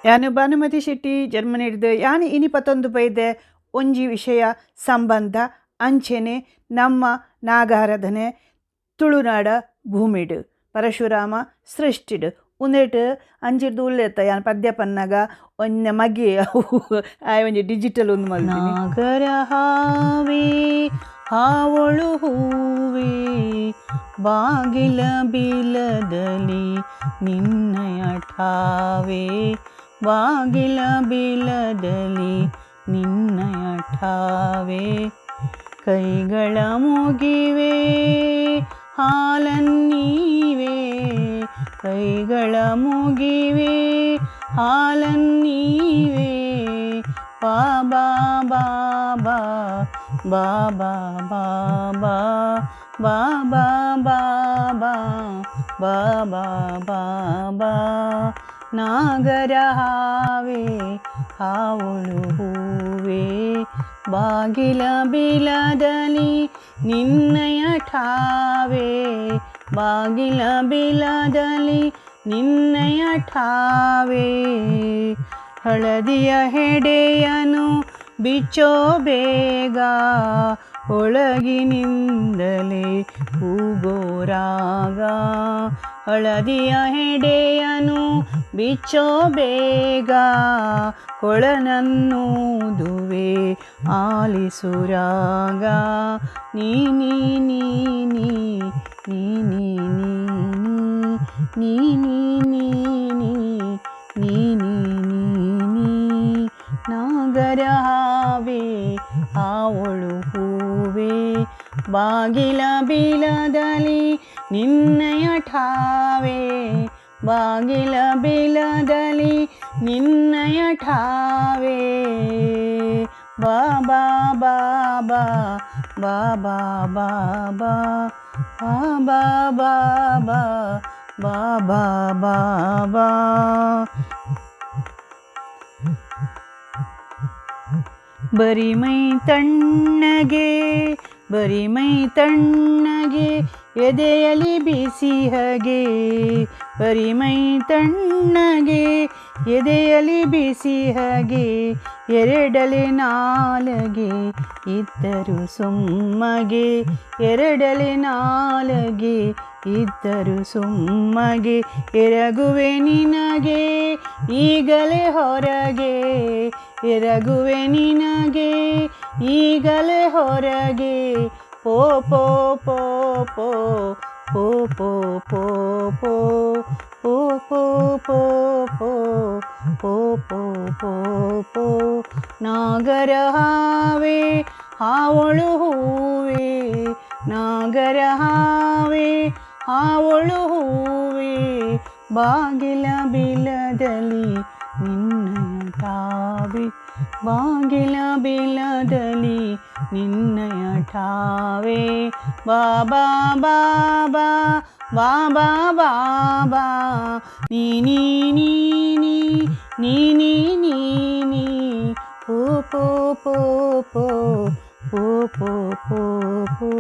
ಯಾನ್ ಭಾನುಮತಿ ಶೆಟ್ಟಿ ಜರ್ಮನಿಡ್ದ್. ಯಾನ್ ಇನಿ ಪತ್ತೊಂದು ಬೈದೆ ಒಂಜಿ ವಿಷಯ ಸಂಬಂಧ ಅಂಚೆನೆ ನಮ್ಮ ನಾಗಾರಾಧನೆ ತುಳುನಾಡ ಭೂಮಿಡ್ ಪರಶುರಾಮ ಸೃಷ್ಟಿಡ್ ಉಂದೆಟ್ ಅಂಚಿರ್ದ್ ಉಲ್ಲೆತ್ತ ಯಾನ್ ಪದ್ಯ ಪನ್ನಗ ಒಂಜಿ ಮಗೆ ಆಯೆ ಒಂಜಿ ಡಿಜಿಟಲ್ ಉಂದು ಮಲ್ದಿನಿ. ನಾಗರ ಹಾವೇ ಹಾವೊಳು ಹೂವೇ ಬಾಗಿಲ ಬಿಲದಲ್ಲಿ ನಿನ್ನಯ ಠಾವೇ ಬಾಗಿಲ ಬಿಲದಲ್ಲಿ ನಿನ್ನಯ ಠಾವೇ ಕೈಗಳ ಮುಗಿವೆ ಹಾಲನ್ನೀವೇ ಕೈಗಳ ಮುಗಿವೆ ಹಾಲನ್ನೀವೇ ಬಾಬಾ ಬಾಬಾ ಬಾಬಾ ಬಾಬಾ ಬಾಬಾ ಬಾಬಾ ಬಾಬಾ ಬಾಬಾ ನಾಗರ ಹಾವೇ ಹಾವೊಳು ಹೂವೇ ಬಾಗಿಲ ಬಿಲದಲ್ಲಿ ನಿನ್ನಯ ಠಾವೇ ಬಾಗಿಲ ಬಿಲದಲ್ಲಿ ನಿನ್ನಯ ಠಾವೇ ಹಳದಿಯ ಹೆಡೆಯನು ಬಿಚ್ಚೋ ಬೇಗ ಒಳಗಿನಿಂದಲೇ ಕೂಗೋರಾಗ ಹಳದಿಯ ಹೆಡೆಯನು ಬಿಚ್ಚೋ ಬೇಗ ಕೊಳನನ್ನೂದುವೆ ಆಲಿಸುರಾಗ ನೀ ನೀ ನೀ ನೀ ನೀ ನೀ ನೀ ನೀ ನೀ ನೀ ನೀ ನೀ ನೀ ನೀ ನಾಗರ ಹಾವೇ ಹಾವೊಳು ಹೂವೇ ಬಾಗಿಲ ಬಿಲದಲ್ಲಿ ನಿನ್ನಯ ಠಾವೇ ಬಾಗಿಲ ಬಿಲದಲ್ಲಿ ನಿನ್ನಯ ಠಾವೇ ಬಾಬಾ ಬಾಬಾ ಬಾಬಾ ಬಾಬಾ ಬಾಬಾ ಬಾಬಾ ಬಾಬಾ ಬಾಬಾ ಬರಿಮೈ ತಣ್ಣಗೆ ಬರಿಮೈ ತಣ್ಣಗೆ ಎದೆಯಲಿ ಬಿಸಿ ಹಗೆ ಬರಿಮೈ ತಣ್ಣಗೆ ಎದೆಯಲಿ ಬಿಸಿ ಹಗೆ ಎರಡಲೆ ನಾಲಗೆ ಇದ್ದರು ಸುಮ್ಮಗೆ ಎರಡಲೆ ನಾಲಗೆ ಇದ್ದರು ಸುಮ್ಮಗೆ ಎರಗುವೆ ನಿನಗೆ ಈಗಲೇ ಹೊರಗೆ ಎರಗುವೆ ನಿನಗೆ ಈಗಲೇ ಹೊರಗೆ ಪೋ ಪೋ ಪೋ ಪೋ ಪೋ ಪೋ ಪೋ ಪೋ ಪೋ ಪೋ ಪೋ ಪೋ ಪೋ ಪೋ ಪೋ ಪೋ ನಾಗರ ಹಾವೇ ಹಾವೊಳು ಹೂವೇ ನಾಗರ ಹಾವೇ ಹಾವೊಳು ಹೂವೇ ಬಾಗಿಲ ಬಿಲದಲ್ಲಿ ನಿನ್ನಯ ಠಾವೆ ಬಾಗಿಲ ಬಿಲದಲ್ಲಿ ನಿನ್ನಯ ಠಾವೆ ಬಾಬಾ ಬಾಬಾ ಬಾಬಾ ಬಾಬಾ ನೀ ನೀ ನೀ ನೀ ನೀ ನೀ ನೀ ನೀ ಪೋ ಪೋ ಪೋ ಪೋ ಪೋ ಪೋ ಪೋ ಪೋ.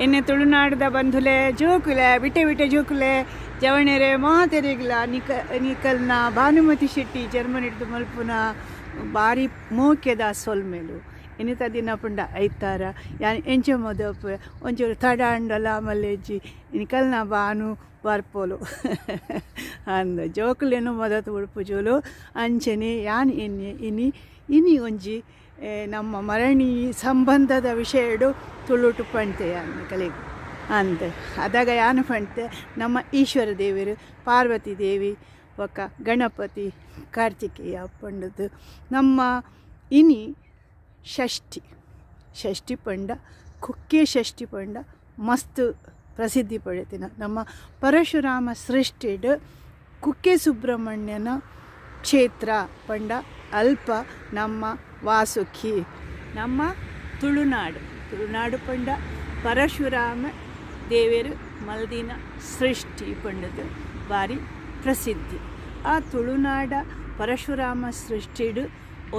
ಎನ್ನೆ ತುಳುನಾಡದ ಬಂಧುಲೆ ಜೋಕುಲೆ ಬಿಟ್ಟೆ ಬಿಟ್ಟೆ ಜೋಕುಲೆ ಜವಣೆರೆ ಮಾತೆರಿಗ್ಲ ನಿಕ ನಿಕಲ್ನ ಭಾನುಮತಿ ಶೆಟ್ಟಿ ಜರ್ಮನಿಡ್ದು ಮಲ್ಪುನ ಬಾರಿ ಮೋಕೆದ ಸೊಲ್ಮೆಲು. ಇನಿತ ದಿನ ಪುಂಡ ಐತಾರ ಯಾನ್ ಎಂಚ ಮೊದಪ್ ಒಂಚೂರು ತಡ ಅಂಡಲ ಮಲ್ಲೆಜ್ಜಿ ನಿಕಲ್ನ ಬಾನು ಬರ್ಪೋಲು ಅಂದ್ ಜೋಕುಲೆನು ಮೊದತ್ ಉಡುಪು ಅಂಚನೆ ಯಾನ್ ಎನ್ನೆ ಇನಿ ಇನಿ ಒಂಜಿ ನಮ್ಮ ಮರಣಿ ಸಂಬಂಧದ ವಿಷಯಡು ತುಳುಟು ಪಂತೆ ಯಾನ್ ಕಲೆಗ್ ಅಂದ್ ಅದಾಗ ಯಾನು ಪಂತೆ ನಮ್ಮ ಈಶ್ವರ ದೇವರು ಪಾರ್ವತಿ ದೇವಿ ಬೊಕ್ಕ ಗಣಪತಿ ಕಾರ್ತಿಕೇಯ ಪಂಡುದು. ನಮ್ಮ ಇನಿ ಷಷ್ಠಿ ಷಷ್ಠಿ ಪಂಡ ಕುಕ್ಕೆ ಷಷ್ಠಿ ಪಂಡ ಮಸ್ತ್ ಪ್ರಸಿದ್ಧಿ ಪಡೆತಿನ ನಮ್ಮ ಪರಶುರಾಮ ಸೃಷ್ಟಿಡ್ ಕುಕ್ಕೆ ಸುಬ್ರಹ್ಮಣ್ಯನ ಕ್ಷೇತ್ರ ಪಂಡ ಅಲ್ಪ ನಮ್ಮ ವಾಸುಕಿ ನಮ್ಮ ತುಳುನಾಡು ತುಳುನಾಡು ಪಂಡ ಪರಶುರಾಮ ದೇವರು ಮಲ್ದಿನ ಸೃಷ್ಟಿ ಪಂಡದು ಬಾರಿ ಪ್ರಸಿದ್ಧಿ. ಆ ತುಳುನಾಡ ಪರಶುರಾಮ ಸೃಷ್ಟಿಡ್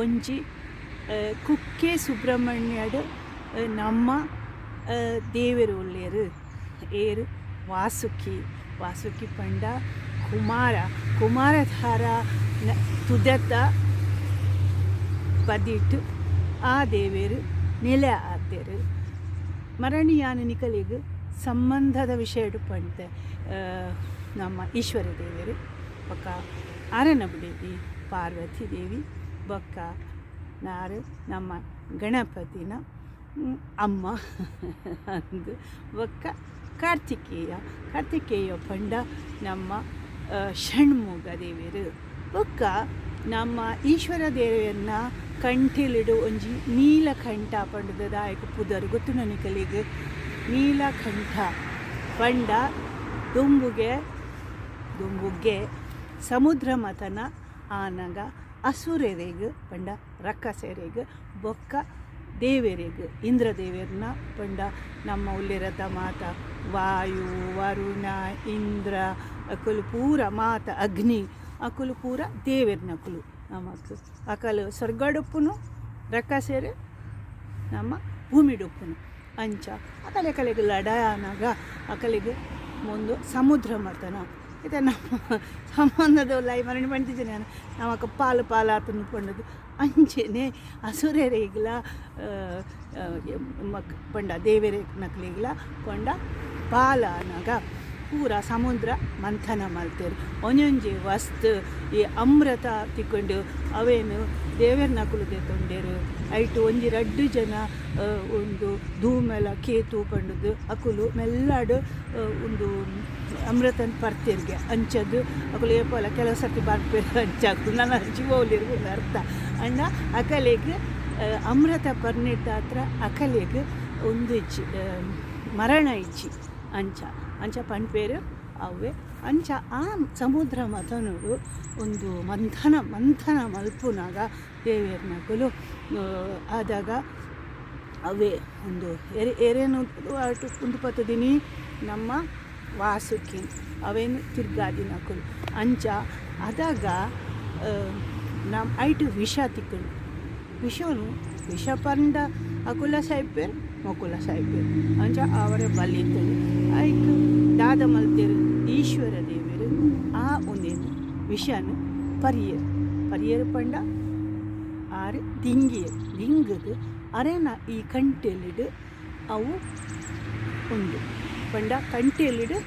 ಒಂಜಿ ಕುಕ್ಕೆ ಸುಬ್ರಹ್ಮಣ್ಯಡ್ ನಮ್ಮ ದೇವೆರ್ ಉಲ್ಲೆರ್. ಏರ್? ವಾಸುಕಿ. ವಾಸುಕಿ ಪಂಡ ಕುಮಾರ, ಕುಮಾರಧಾರ ತುದೆತ ಬದಿಟ್ ಆ ದೇವೆರ್ ನೆಲೆ ಆತೆರ್. ಮರಣಿಯಾನ ನಿಕಲೆಗ್ ಸಂಬಂಧದ ವಿಷಯಡ್ ಪಂತೆ. ನಮ್ಮ ಈಶ್ವರ ದೇವೆರ್ ಬೊಕ್ಕ ಆರನ ಬುಡೆದಿ ಪಾರ್ವತಿ ದೇವಿ ಬೊಕ್ಕ ನಾರ್ ನಮ್ಮ ಗಣಪತಿನ ಅಮ್ಮ ಅಂದ್. ಬೊಕ್ಕ ಕಾರ್ತಿಕೇಯ, ಕಾರ್ತಿಕೇಯ ಪಂಡ ನಮ್ಮ ಷಣ್ಮುಗ ದೇವೆರ್. ಬೊಕ್ಕ ನಮ್ಮ ಈಶ್ವರ ದೇವೆರ್ನ ಕಂಠಿಲಿಡು ಒಂಜಿ ನೀಲಕಂಠ ಪಂಡ್ದ್ ದಾಯೆಗ್ ಪುದರ್ ಗೊತ್ತುಂಡ ನಿಕಲೆಗ್? ನೀಲಕಂಠ ಪಂಡ ದುಂಬುಗೆ ದುಂಬುಗೆ ಸಮುದ್ರ ಮಥನ ಆನಗ ಅಸುರೆರೆಗ್ ಪಂಡ ರಕ್ಕಸೆರೆಗ್ ಬೊಕ್ಕ ದೇವೆರೆಗ್, ಇಂದ್ರ ದೇವೆರ್ನ ಪಂಡ ನಮ್ಮ ಉಲ್ಲೆರತ ಮಾತ ವಾಯು, ವರುಣ, ಇಂದ್ರ ಅಕುಲು ಪೂರ ಮಾತ, ಅಗ್ನಿ ಅಕುಲು ಪೂರ ದೇವೆರ್ನಕುಲು. ನಮಕ್ ಅಕಲು ಸ್ವರ್ಗಡುಪ್ಪುನು, ರಕ್ಕಸೆರ್ ನಮ್ಮ ಭೂಮಿಡುಪ್ಪುನು. ಅಂಚ ಅಕಲೆಕಲೆಗ್ ಲಡಾಯಿ ಆನಗ ಅಕಲೆಗ್ ಒಂದು ಸಮುದ್ರ ಮಥನ. ಇತ್ತೆ ನಮ್ಮ ಸಂಬಂಧದ ಉಲಾಯಿ ಮರಣಿ ಪಂತಿಜಿ ನಾನು, ನಮಕ್ ಪಾಲು ಪಾಲಾತುಂಡು ಪಂಡುದು. ಅಂಚೆನೆ ಅಸುರೆರೆಗ್ಲ ಮಕ್ ಪಂಡ ದೇವೆರೆನಕ್ಲೆಗ್ಲ ಪಂಡ ಪಾಲಾನಗ ಪೂರ ಸಮುದ್ರ ಮಂಥನ ಮಲ್ತೆರ್. ಒಂಜೊಂಜಿ ವಸ್ತು ಈ ಅಮೃತ ತಿಕ್ಕೊಂಡು ಅವೇನು ದೇವೆರ್ನಕುಲು ದೆತೊಂಡೆರ್. ಐಟ್ ಒಂಜಿ ರಡ್ಡ್ ಜನ ಉಂದು ಧೂಮೆಲ ಕೇತು ಪಂಡುದು ಅಕುಲು ಮೆಲ್ಲಡ್ ಉಂದು ಅಮೃತನ್ ಪರ್ತೆರ್ಗೆ. ಅಂಚದ್ ಅಕುಲು ಏಪಲ ಕೆಲವು ಸರ್ತಿ ಬರ್ಪೆರ್. ಅಂಚ ಅಕುಲು ನನ ಜೀವ ಉಲ್ಲೆರ್ ಅರ್ಥ. ಅಂಡ ಅಕಲೆಗ್ ಅಮೃತ ಪರ್ನೆಟ್ಟಾತ್ರ ಅಕಲೆಗ್ ಉಂದು ಇಜ್ಜಿ, ಮರಣ ಇಜ್ಜಿ. ಅಂಚ ಅಂಚ ಪನ್ಪೆರ್ ಅವ್ವೆ. ಅಂಚ ಆ ಸಮುದ್ರ ಮಥನೊಡು ಒಂದು ಮಂಥನ ಮಂಥನ ಮಲ್ಪುನಗ ದೇವೆರ್ನಕುಲು ಆದಾಗ ಅವೇ ಒಂದು ಎರೆ ಎರೆನು ಉಂದು ಪತ್ತುದಿನಿ ನಮ್ಮ ವಾಸುಕಿ ಅವೇನು ತಿರ್ಗಾದಿನಕುಲು. ಅಂಚ ಅದಾಗ ನಮ್ಮ ಐಟ್ ವಿಷ ತಿಕ್ಕುಂಡು. ವಿಷನು ವಿಷ ಪಂಡ ಅಕುಲ ಸಾಯ್ಪೆರ್ ಮೊಕುಲ ಸಾಯ್ಪೆರ್. ಅಂಚ ಅವರ ಬಲಿತುಂಡು. ಐಕ್ ದಾದ ಮಲ್ತೆರ್ ಈಶ್ವರ ದೇವೆರ್ ಆ ಒಂದೇನು ವಿಷನ್ ಪರಿಯೆರ್. ಪರಿಯೆರ್ ಪಂಡ ಆರ್ ದಿಂಗಿಯೆರ್. ದಿಂಗುದು ಅರೆನ ಈ ಕಂಟೆಲಿಡ್ ಅವು ಉಂಡು ಪಂಡ ಕಂಟೆಲಿಡ್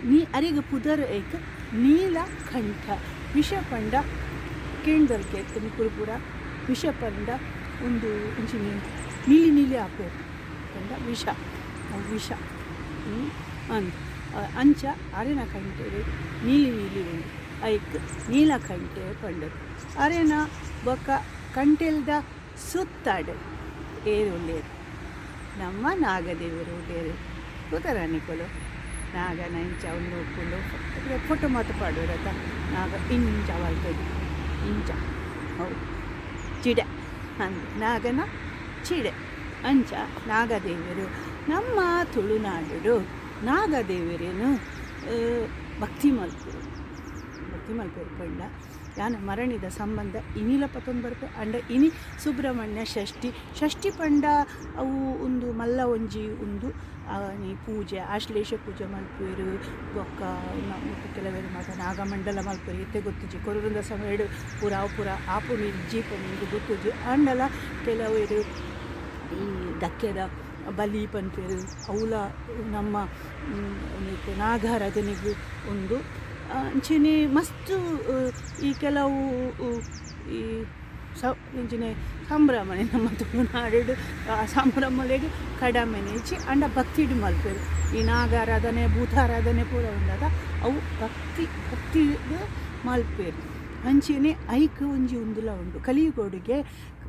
ನೀ ಅರೆಗ್ ಪುದರ್ ಐಕ್ ನೀಲಕಂಠ. ವಿಷ ಪಂಡ ಕೇಂದರ್ಗೆ ನಿಕುಲು ಪೂರ ವಿಷ ಪಂಡ ಉಂದು ಒಂಚಿನ ನೀಲಿ ನೀಲಿ ಆಪೆರ್ ಪಂಡ ವಿಷ, ಅವು ವಿಷ ಅಂದ್. ಅಂಚ ಅರೆನ ಕಂಠೆಡ್ ನೀಲಿ ನೀಲಿ ಉಂಡು, ಐಕ್ ನೀಲಕಂಠೆ ಪಂಡೆರ್. ಅರೆನ ಬೊಕ್ಕ ಕಂಟೆಲ್ದ ಸುತ್ತಾಡ್ ಏರ್ ಉಲ್ಲೆರ್? ನಮ್ಮ ನಾಗದೇವರು ಉಲ್ಲೆರ್. ತೂತರಾ ನಿಕುಲು ನಾಗನ ಇಂಚ ಉಂದು ಉಪ್ಪುಂಡು, ಫೋಟೋ ಮಾತ ಪಾಡುವೆರತ್ತ. ನಾಗ ಇಂಚ ಬಲ್ತೊಡು ಇಂಚ, ಹೌದು ಚಿಡೆ ಅಂದ್, ನಾಗನ ಚಿಡೆ. ಅಂಚ ನಾಗದೇವರು ನಮ್ಮ ತುಳುನಾಡು ನಾಗದೇವರೇನು ಭಕ್ತಿ ಮಲ್ಪುರು, ಭಕ್ತಿ ಮಲ್ಪುರು ಪಂಡ ಯಾನ್ ಮರಣಿದ ಸಂಬಂಧ ಇನಿಲ ಪತ್ತೊಂದು ಬರ್ಪೆ. ಅಂಡ ಇನಿ ಸುಬ್ರಹ್ಮಣ್ಯ ಷಷ್ಠಿ, ಷಷ್ಠಿ ಪಂಡ ಅವು ಉಂದು ಮಲ್ಲ ಒಂಜಿ ಉಂದು ಈ ಪೂಜೆ, ಆಶ್ಲೇಷ ಪೂಜೆ ಮಲ್ಪುವೆರ್. ಬೊಕ್ಕ ಕೆಲವೆರ್ ಮಾತ ನಾಗಮಂಡಲ ಮಲ್ಪುವೆರ್. ಇತ್ತೆ ಗೊತ್ತುಜಿ ಕೊರೋನದ ಸಮಯಡ್ ಪೂರ ಅವು ಪೂರ ಆಪುಂಡು ಇಜ್ಜಿ ಪಂದ್ ಗೊತ್ತುಜಿ. ಆಂಡಲ ಕೆಲವೆರ್ ಈ ದಕ್ಕೆದ ಬಲಿ ಪನ್ಪೆರ್, ಅವುಲ ನಮ್ಮ ನಾಗಾರಾಧನೆಗ್ ಉಂದು. ಅಂಚೆನೆ ಮಸ್ತ್ ಈ ಕೆಲವು ಈ ಇಂಚಿನ ಸಂಭ್ರಮನೆ ನಮ್ಮ ತುಳುನಾಡು ಸಂಭ್ರಮಲೆಗ್ ಕಡಮೆನೆ ಇಜ್ಜಿ. ಆಂಡ ಭಕ್ತಿಡ್ ಮಲ್ಪೆರ್. ಈ ನಾಗಾರಾಧನೆ ಭೂತಾರಾಧನೆ ಪೂರ ಉಂಡತ ಅವು ಭಕ್ತಿ ಭಕ್ತಿಡ್ ಮಲ್ಪೆರ್. ಅಂಚೆನೆ ಐಕ್ ಒಂಜಿ ಉಂದುಲ ಉಂಡು ಕಲಿಯುಗೊಡುಗೆ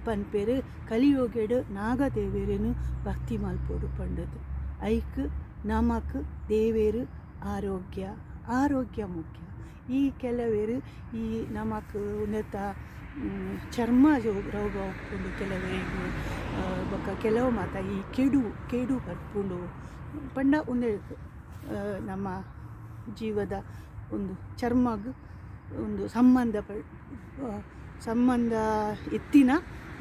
ಪನ್ಪೆರ್. ಕಲಿಯುಗೆಡ್ ನಾಗದೇವೆರೆನ್ ಭಕ್ತಿ ಮಲ್ಪೊಡು ಪಂಡುದು. ಐಕ್ ನಮಕ್ ದೇವೆರ್ ಆರೋಗ್ಯ, ಆರೋಗ್ಯ ಮುಖ್ಯ. ಈ ಕೆಲವೆರ್ ಈ ನಮಕ್ ಉಂದೆತ ಚರ್ಮ ರೋಗ ಉಪ್ಪುಂಡು ಕೆಲವೆರೆಗ್, ಬೊಕ್ಕ ಕೆಲವು ಮಾತ ಈ ಕೆಡು ಕೆಡು ಬರ್ಪುಂಡು ಪಂಡ ಉಂದೆಕ್ ನಮ್ಮ ಜೀವದ ಒಂದು ಚರ್ಮಗ್ ಒಂದು ಸಂಬಂಧ ಸಂಬಂಧ ಇತ್ತಿನ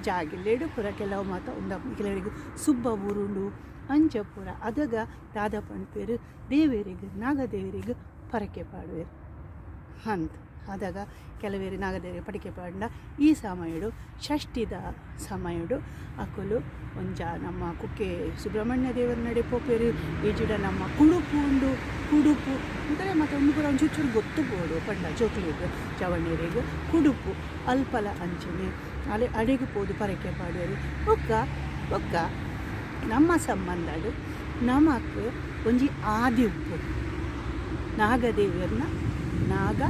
ಜಾಗೆಲೆಡ್ ಪೂರ ಕೆಲವು ಮಾತ ಉಂದು ಕೆಲವರಿಗೆ ಸುಬ್ಬ ಬೂರುಂಡು. ಅಂಚ ಪೂರ ಅದಗ ದಾದ ಪಣ್ಪೇರು ದೇವೆರಿಗೆ ನಾಗದೇವರಿಗೆ ಪರಕೆ ಪಾಡುವೆರು ಅಂದ್ ಆದಾಗ ಕೆಲವೇರು ನಾಗದೇವರಿಗೆ ಪಡಿಕೆ ಪಾಡ್ಂಡ ಈ ಸಮಯಡು ಷಷ್ಠಿದ ಸಮಯಡು ಅಕುಲು ಒಂಜ ನಮ್ಮ ಕುಕ್ಕೆ ಸುಬ್ರಹ್ಮಣ್ಯ ದೇವರ ನಡೆ ಪೋಪೇರು ಈಜಿಡ ನಮ್ಮ ಕುಡುಪು ಉಂಡು ಕುಡುಪು ಅಂದರೆ ಮತ್ತು ಒಂದು ಪೂರ ಒಂಚೂರು ಚೂರು ಗೊತ್ತು ಬೋಡು ಪಂಡ ಜೋಕ್ಲೆಗ್ ಜವಣ್ಯರಿಗೆ ಕುಡುಪು ಅಲ್ಪಲ ಅಂಚನೆ ಅಲೆ ಅಡೆಗೆ ಪೋದು ಪರಕೆ ಪಾಡುವರು ಬೊಕ್ಕ ಬೊಕ್ಕ ನಮ್ಮ ಸಂಬಂಧಡು ನಮಕ್ ಒಂಜಿ ಆದಿ ಉಪ್ಪು ನಾಗದೇವಿಯರ್ನ ನಾಗ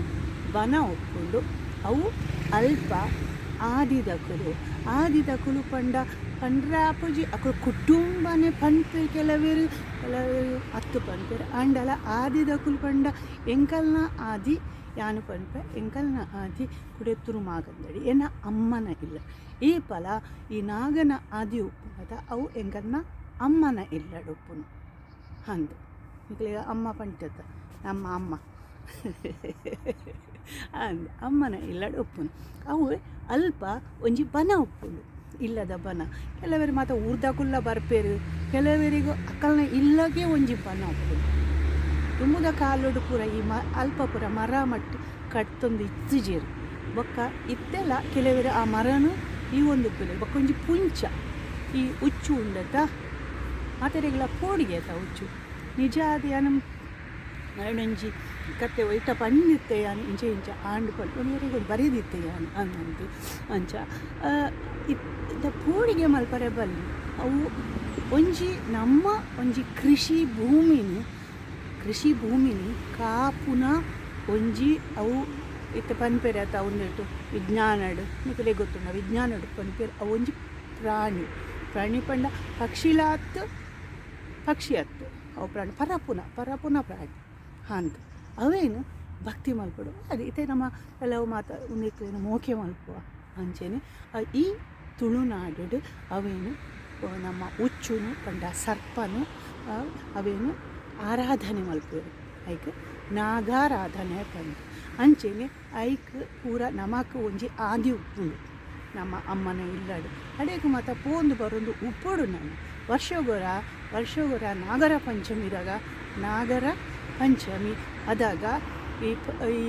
ಬನ ಉಪ್ಪುಂಡು ಅವು ಅಲ್ಪ ಆದಿದಕುಲು ಆದಿದಕುಲು ಪಂಡ ಪಂಡ್ರ ಅಪುಜಿ ಅಕುಲು ಕುಟುಂಬನೆ ಪನ್ಪೆರ್ ಕೆಲವೇರು ಕೆಲವೇರು ಅತ್ತು ಪನ್ಪೆರ್ ಆಂಡಲ ಆದಿದಕುಲು ಪಂಡ ಎಂಕಲ್ನ ಆದಿ ಯಾನು ಪನ್ಪೆ ಎಂಕಲ್ನ ಆದಿ ಕುಡೆತ್ತೂರು ಮಾಗಂದಡಿ ಎನ್ನ ಅಮ್ಮನ ಇಲ್ಲ ಈ ಫಲ ಈ ನಾಗನ ಆದಿ ಉಪ್ಪುನದ ಅವು ಎಂಕಲ್ನ ಅಮ್ಮನ ಇಲ್ಲಡ್ ಉಪ್ಪುನು ಅಂದ್ ನಿಕ್ಲೆಗ್ ಅಮ್ಮ ಪಂಟೆತ ನಮ್ಮ ಅಮ್ಮ ಅಂದ್ ಅಮ್ಮನ ಇಲ್ಲಡ್ ಉಪ್ಪುನು ಅವು ಅಲ್ಪ ಒಂಜಿ ಬನ ಉಪ್ಪುಂಡು ಇಲ್ಲದ ಬನ ಕೆಲವರು ಮಾತ ಊರ್ದಕುಲ್ಲ ಬರ್ಪೇರು ಕೆಲವರಿಗೂ ಅಕಲ್ನ ಇಲ್ಲಗೆ ಒಂಜಿ ಬನ ಉಪ್ಪುಂಡು ದುಂಬುದ ಕಾಲೊಡು ಪೂರ ಈ ಅಲ್ಪ ಪೂರ ಮರ ಮಟ್ಟ್ ಕಟ್ತೊಂದು ಇತ್ತಿಜೆರ್ ಬೊಕ್ಕ ಇತ್ತೆಲ ಕೆಲವರು ಆ ಮರನು ಈ ಒಂದು ಉಪ್ಪುಲೆ ಬೊಕ್ಕ ಒಂಜಿ ಪುಂಚ ಈ ಉಚ್ಚು ಉಂಡತ ಮಾತೆರೆಗ್ಲ ಪೋಡಿಗೆ ಆತ ಉಚ್ಚು ನಿಜ ಆದ್ ಯಾನ್ ಮರಣೊಂಜಿ ಕತ್ತೆ ಒಯ್ತ ಪಂಡಿತ್ತೆ ಯಾನ್ ಇಂಚ ಇಂಚ ಆಂಡ್ ಪಂಡ್ ಒಂಜಿ ಬರೆದಿತ್ತೆ ಯಾನ್ ಅಂದಂದು ಅಂಚ ಇತ್ತ ಪೋಡಿಗೆ ಮಲ್ಪರೆ ಬಲ್ಲಿ ಅವು ಒಂಜಿ ನಮ್ಮ ಒಂಜಿ ಕೃಷಿ ಭೂಮಿನ್ ಕಾಪುನ ಒಂಜಿ ಅವು ಇತ್ತೆ ಪನ್ಪೆರ್ ಆತ ಉಂದೆಟ್ ವಿಜ್ಞಾನಡ್ ನಿಕುಲೆಗ್ ಗೊತ್ತುಂಡ ವಿಜ್ಞಾನಡ್ ಪನ್ಪೆರ್ ಅವು ಒಂಜಿ ಪ್ರಾಣಿ ಪ್ರಾಣಿ ಪಂಡ ಪಕ್ಷಿಲಾತ್ ಪಕ್ಷಿ ಅತ್ತು ಅವು ಪ್ರಾಣಿ ಪರಪುನ ಪರಪುನ ಪ್ರಾಣಿ ಅಂದ್ ಅವೇನು ಭಕ್ತಿ ಮಲ್ಪೊಡು ಅದು ಇತ್ತೆ ನಮ್ಮ ಕೆಲವು ಮಾತ ಉಂದೆಕ್ ಮೋಕೆ ಮಲ್ಪುವ ಅಂಚೆನೆ ಈ ತುಳುನಾಡು ಅವೇನು ನಮ್ಮ ಉಚ್ಚುನು ಪಂಡ ಸರ್ಪನು ಅವೇನು ಆರಾಧನೆ ಮಲ್ಪುವೆರ್ ಐಕ್ ನಾಗಾರಾಧನೆ ಪಂದ್ ಅಂಚೆನೆ ಐಕ್ ಪೂರ ನಮಕ್ ಒಂಜಿ ಆದಿ ಉಪ್ಪುಂಡು ನಮ್ಮ ಅಮ್ಮನ ಇಲ್ಲಡ್ ಅಡೆಗ್ ಮಾತ ಪೋಂದು ಬರೊಂದು ಉಪ್ಪೊಡು ನಮ ವರ್ಷಗೊರ ವರ್ಷಗೊರ ನಾಗರ ಪಂಚಮಿದಾಗ ನಾಗರ ಪಂಚಮಿ ಅದಾಗ ಈ ಈ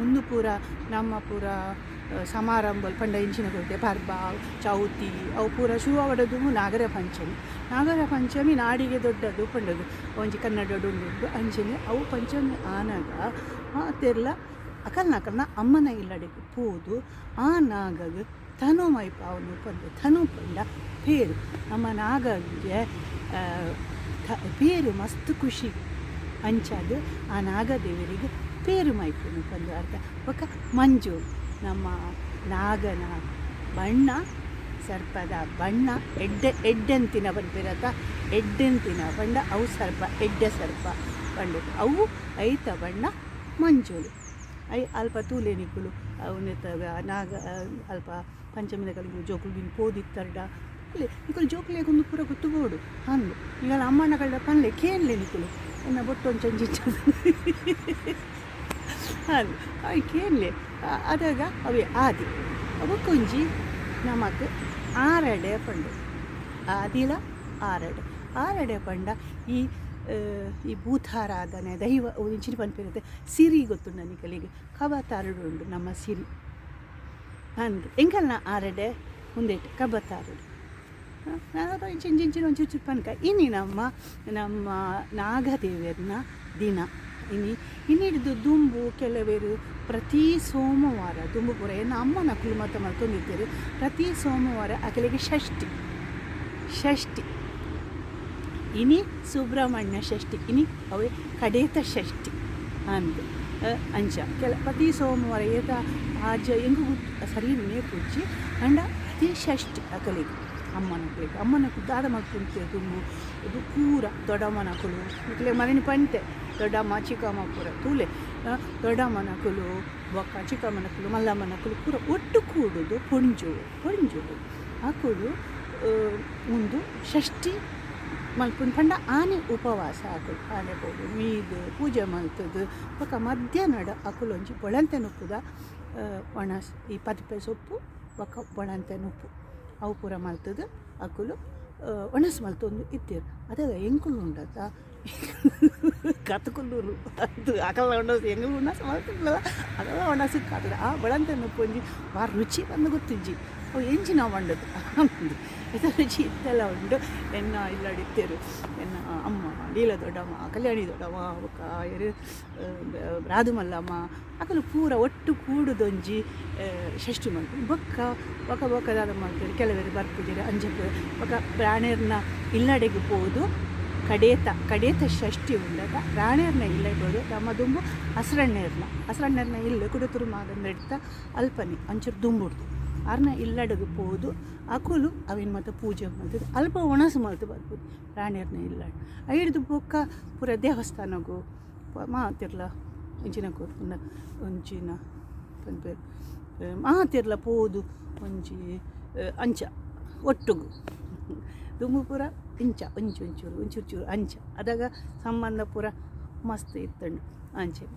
ಉಂದು ಪೂರ ನಮ್ಮ ಪೂರ ಸಮಾರಂಭ ಪಂಡ ಇಂಚಿನ ಕೊರತೆ ಪರ್ಬ ಚೌತಿ ಅವು ಪೂರ ಶುರು ಆವಡದು ನಾಗರ ಪಂಚಮಿ ನಾಗರ ಪಂಚಮಿ ನಾಡಿಗೆ ದೊಡ್ಡದು ಪಂಡದು ಒಂಜಿ ಕನ್ನಡಡು ಉಂಡು ಅಂಚೆನೆ ಅವು ಪಂಚಮಿ ಆನಗ ಮಾತೆರ್ಲ ಅಕಲ್ನ ಅಕಲ್ನ ಅಮ್ಮನ ಇಲ್ಲಡೆಗ್ ಪೋದು ಆ ನಾಗಗ್ ತನು ಮೈಪಾವುನು ಪಂದ್ ತನು ಪಂಡ ಪೇರು ನಮ್ಮ ನಾಗಗೆ ಪೇರು ಮಸ್ತ್ ಖುಷಿ ಅಂಚಾದ್ ಆ ನಾಗದೇವರಿಗೆ ಪೇರು ಮೈಪುನು ಪಂದ್ ಅರ್ಥ ಬೊಕ್ಕ ಮಂಜು ನಮ್ಮ ನಾಗನ ಬಣ್ಣ ಸರ್ಪದ ಬಣ್ಣ ಎಡ್ಡೆ ಎಡ್ಡೆಂತಿನ ಪನ್ಪೆರತ ಎಡ್ಡೆಂತಿನ ಪಂಡ ಅವು ಸರ್ಪ ಎಡ್ಡೆ ಸರ್ಪ ಪಂಡ ಅವು ಐತ ಬಣ್ಣ ಮಂಜುಳು I ಅಲ್ಪ ತೂಲೆ ನಿಕುಲು ಉಂದೆತ ನಾಗ ಅಲ್ಪ ಪಂಚಮಿದ ಕಲಿಗೆ ಜೋಕುಲು ಬಿನ್ ಪೋದಿತ್ತರ್ಡ ಅಲ್ಲೇ ನಿಕುಲು ಜೋಕುಲೆಗ್ ಉಂದು ಪೂರ ಗೊತ್ತು ಬೋಡು ಅಂದ್ ನಿಕಲ್ ಅಮ್ಮನಕಲ್ಡ ಪನ್ಲೆ ಕೇನ್ಲೆ ನಿಕುಲು ಎನ್ನ ಬೊಟ್ಟು ಒಂಚೊಂಜಿ ಅಂದ್ ಅಯ್ ಕೇನ್ಲೆ ಅದಾಗ ಅವೇ ಆದಿ ಬೊಕ್ಕೊಂಜಿ ನಮಕ್ ಆರಡೆ ಪಂಡು ಆದಿಲ ಆರಡೆ ಆರಡೆ ಪಂಡ ಈ ಈ ಭೂತಾರಾಧನೆ ದೈವ ಇಂಚಿನ ಪನ್ಪಿರುತ್ತೆ ಸಿರಿ ಗೊತ್ತುಂಡ ನಿಕಲಿಗೆ ಕಬತಾರಡು ಉಂಡು ನಮ್ಮ ಸಿರಿ ಅಂದ್ ಎಂಕಲ್ನ ಆರಡೆ ಉಂದೆಟ್ ಕಬತಾರಡು ಇಂಚಿನ ಇಂಚಿನ ಒಂಚೂರು ಪನ್ಕ ಇನಿ ನಮ್ಮ ನಮ್ಮ ನಾಗದೇವರ್ನ ದಿನ ಇನಿ ಇನ್ನಿಡ್ದು ದುಂಬು ಕೆಲವರು ಪ್ರತಿ ಸೋಮವಾರ ದುಂಬು ಪೂರ ಎನ್ನ ಅಮ್ಮನ ಅಕುಲು ಮಾತ ಮಲ್ತೊಂದಿತ್ತೆರ್ ಪ್ರತಿ ಸೋಮವಾರ ಅಕಲೆಗ್ ಷಷ್ಠಿ ಷಷ್ಠಿ ಇನಿ ಸುಬ್ರಹ್ಮಣ್ಯ ಷಷ್ಠಿ ಇನಿ ಅವೇ ಕಡೇತ ಷಷ್ಠಿ ಅಂದ್ ಅಂಚ ಕೆಲ ಪ್ರತಿ ಸೋಮವಾರ ಏತ ಆಜ ಎಂಕ್ ಸರಿ ನೆನಪುಜ್ಜಿ ಆಂಡ ಪ್ರತಿ ಷಷ್ಠಿ ಅಕಲೆಗ್ ಅಮ್ಮನಕುಲೆಗ್ ಅಮ್ಮನಕುಲು ದಾದ ಮಲ್ಪುಂತೆರ್ ದುಂಬು ಇದು ಪೂರ ದೊಡ್ಡಮ್ಮನಕುಲು ನಿಕ್ಲೆಗ್ ಮರಣಿ ಪಂತೆ ದೊಡ್ಡಮ್ಮ ಚಿಕ್ಕಮ್ಮ ಪೂರ ತೂಲೆ ದೊಡ್ಡಮ್ಮನಕುಲು ಬೊಕ್ಕ ಚಿಕ್ಕಮ್ಮನಕುಲು ಮಲ್ಲಮ್ಮನಕುಲು ಪೂರ ಒಟ್ಟು ಕೂಡುದು ಪೊಂಜೋವು ಪೊಂಜೋವು ಅಕುಲು ಉಂದು ಷಷ್ಠಿ ಮಲ್ಪುನು ಪಂಡ ಆನೆ ಉಪವಾಸ ಅಕುಲು ಆನೆ ಪೋದು ಮೀದ್ ಪೂಜೆ ಮಲ್ತುದು ಬೊಕ್ಕ ಮಧ್ಯಾಹ್ನಡ್ ಅಕುಲು ಒಂಜಿ ಬೊಳಂತೆ ನುಪ್ಪುದ ಒಣಸ್ ಈ ಪದಿಪೆ ಸೊಪ್ಪು ಬೊಕ್ಕ ಬೊಳಂತೆ ನುಪ್ಪು ಅವು ಪೂರ ಮಲ್ತುದು ಅಕುಲು ಒಣಸ್ ಮಲ್ತೊಂದು ಇತ್ತೆರ್ ಅದಗ ಎಂಕುಲು ಉಂಡತ ಕತ್ಕುಲ್ಲೂರು ಅದು ಅಕಲ್ನ ಒಣಸ್ ಎಂಕುಲು ಉಣಸ್ ಮಲ್ತುಂಡಲ ಅಕಲ್ನ ಒಣಸ್ ಕಾತುಡ ಆ ಬಳಂತನ ಪೊಂಜಿ ವಾ ರುಚಿ ಪಂದ್ ಗೊತ್ತುಜ್ಜಿ ಅವು ಎಂಚಿನ ಪಂಡದು ಐತ ರುಚಿ ಇತ್ತೆಲ್ಲ ಉಂಡು ಎನ್ನ ಇಲ್ಲಡಿತ್ತೆರ್ ಎನ್ನ ಅಮ್ಮ ಲೀಲ ದೊಡ್ಡಮ್ಮ ಕಲ್ಯಾಣಿ ದೊಡ್ಡಮ್ಮ ಬೊಕ್ಕ ಏರ್ ರಾಧು ಮಲ್ಲಮ್ಮ ಅಕುಲು ಪೂರ ಒಟ್ಟು ಕೂಡುದೊಂಜಿ ಷಷ್ಠಿ ಮಲ್ಪುನು ಬೊಕ್ಕ ಬೊಕ ಬೊಕ ದಾದ ಮಲ್ಪೆರ್ ಕೆಲವೆರ್ ಬರ್ಪುಜೆರ್ ಅಂಚ ಬೊಕ ಬ್ರಾಣೆರ್ನ ಇಲ್ಲಡೆಗ್ ಪೋದು ಕಡೇತ ಕಡೇತ ಷಷ್ಠಿ ಉಂಡತ ಬ್ರಾಣೆರ್ನ ಇಲ್ಲಡೆ ಪೋದು ನಮ್ಮ ದುಂಬು ಅಸ್ರಣ್ಣೆರ್ನ ಅಸ್ರಣ್ಣೆರ್ನ ಇಲ್ಲ್ ಕುಡುತುರು ಮಾಗಂದೆಡ್ತ ಅಲ್ಪನೆ ಅಂಚೂರು ದುಂಬುಡ್ದು ಆರ್ನ ಇಲ್ಲಡೆಗ್ ಪೋದು ಅಕುಲು ಅವೆನ್ ಮಾತ ಪೂಜೆ ಮಲ್ತುದು ಅಲ್ಪ ಒಣಸ್ ಮಲ್ತ್ ಬರ್ಪುನು ಬ್ರಾಣೆರ್ನ ಇಲ್ಲಡ್ ಐಡ್ದ್ ಬೊಕ್ಕ ಪೂರ ದೇವಸ್ಥಾನೊಗು ಮಾತೆರ್ಲ ಇಂಚಿನ ಕೊರ್ಪುನ ಒಂಚಿನ ಪನ್ಪೆರ್ ಮಾತೆರ್ಲ ಪೋದು ಒಂಜಿ ಅಂಚ ಒಟ್ಟುಗು ದುಂಬು ಪೂರ ಇಂಚ ಒಂಚಿ ಒಂಚೂರು ಒಂಚೂರು ಚೂರು ಅಂಚ ಅದಗ ಸಂಬಂಧ ಪೂರ ಮಸ್ತ್ ಇತ್ತುಂಡು ಅಂಚನೆ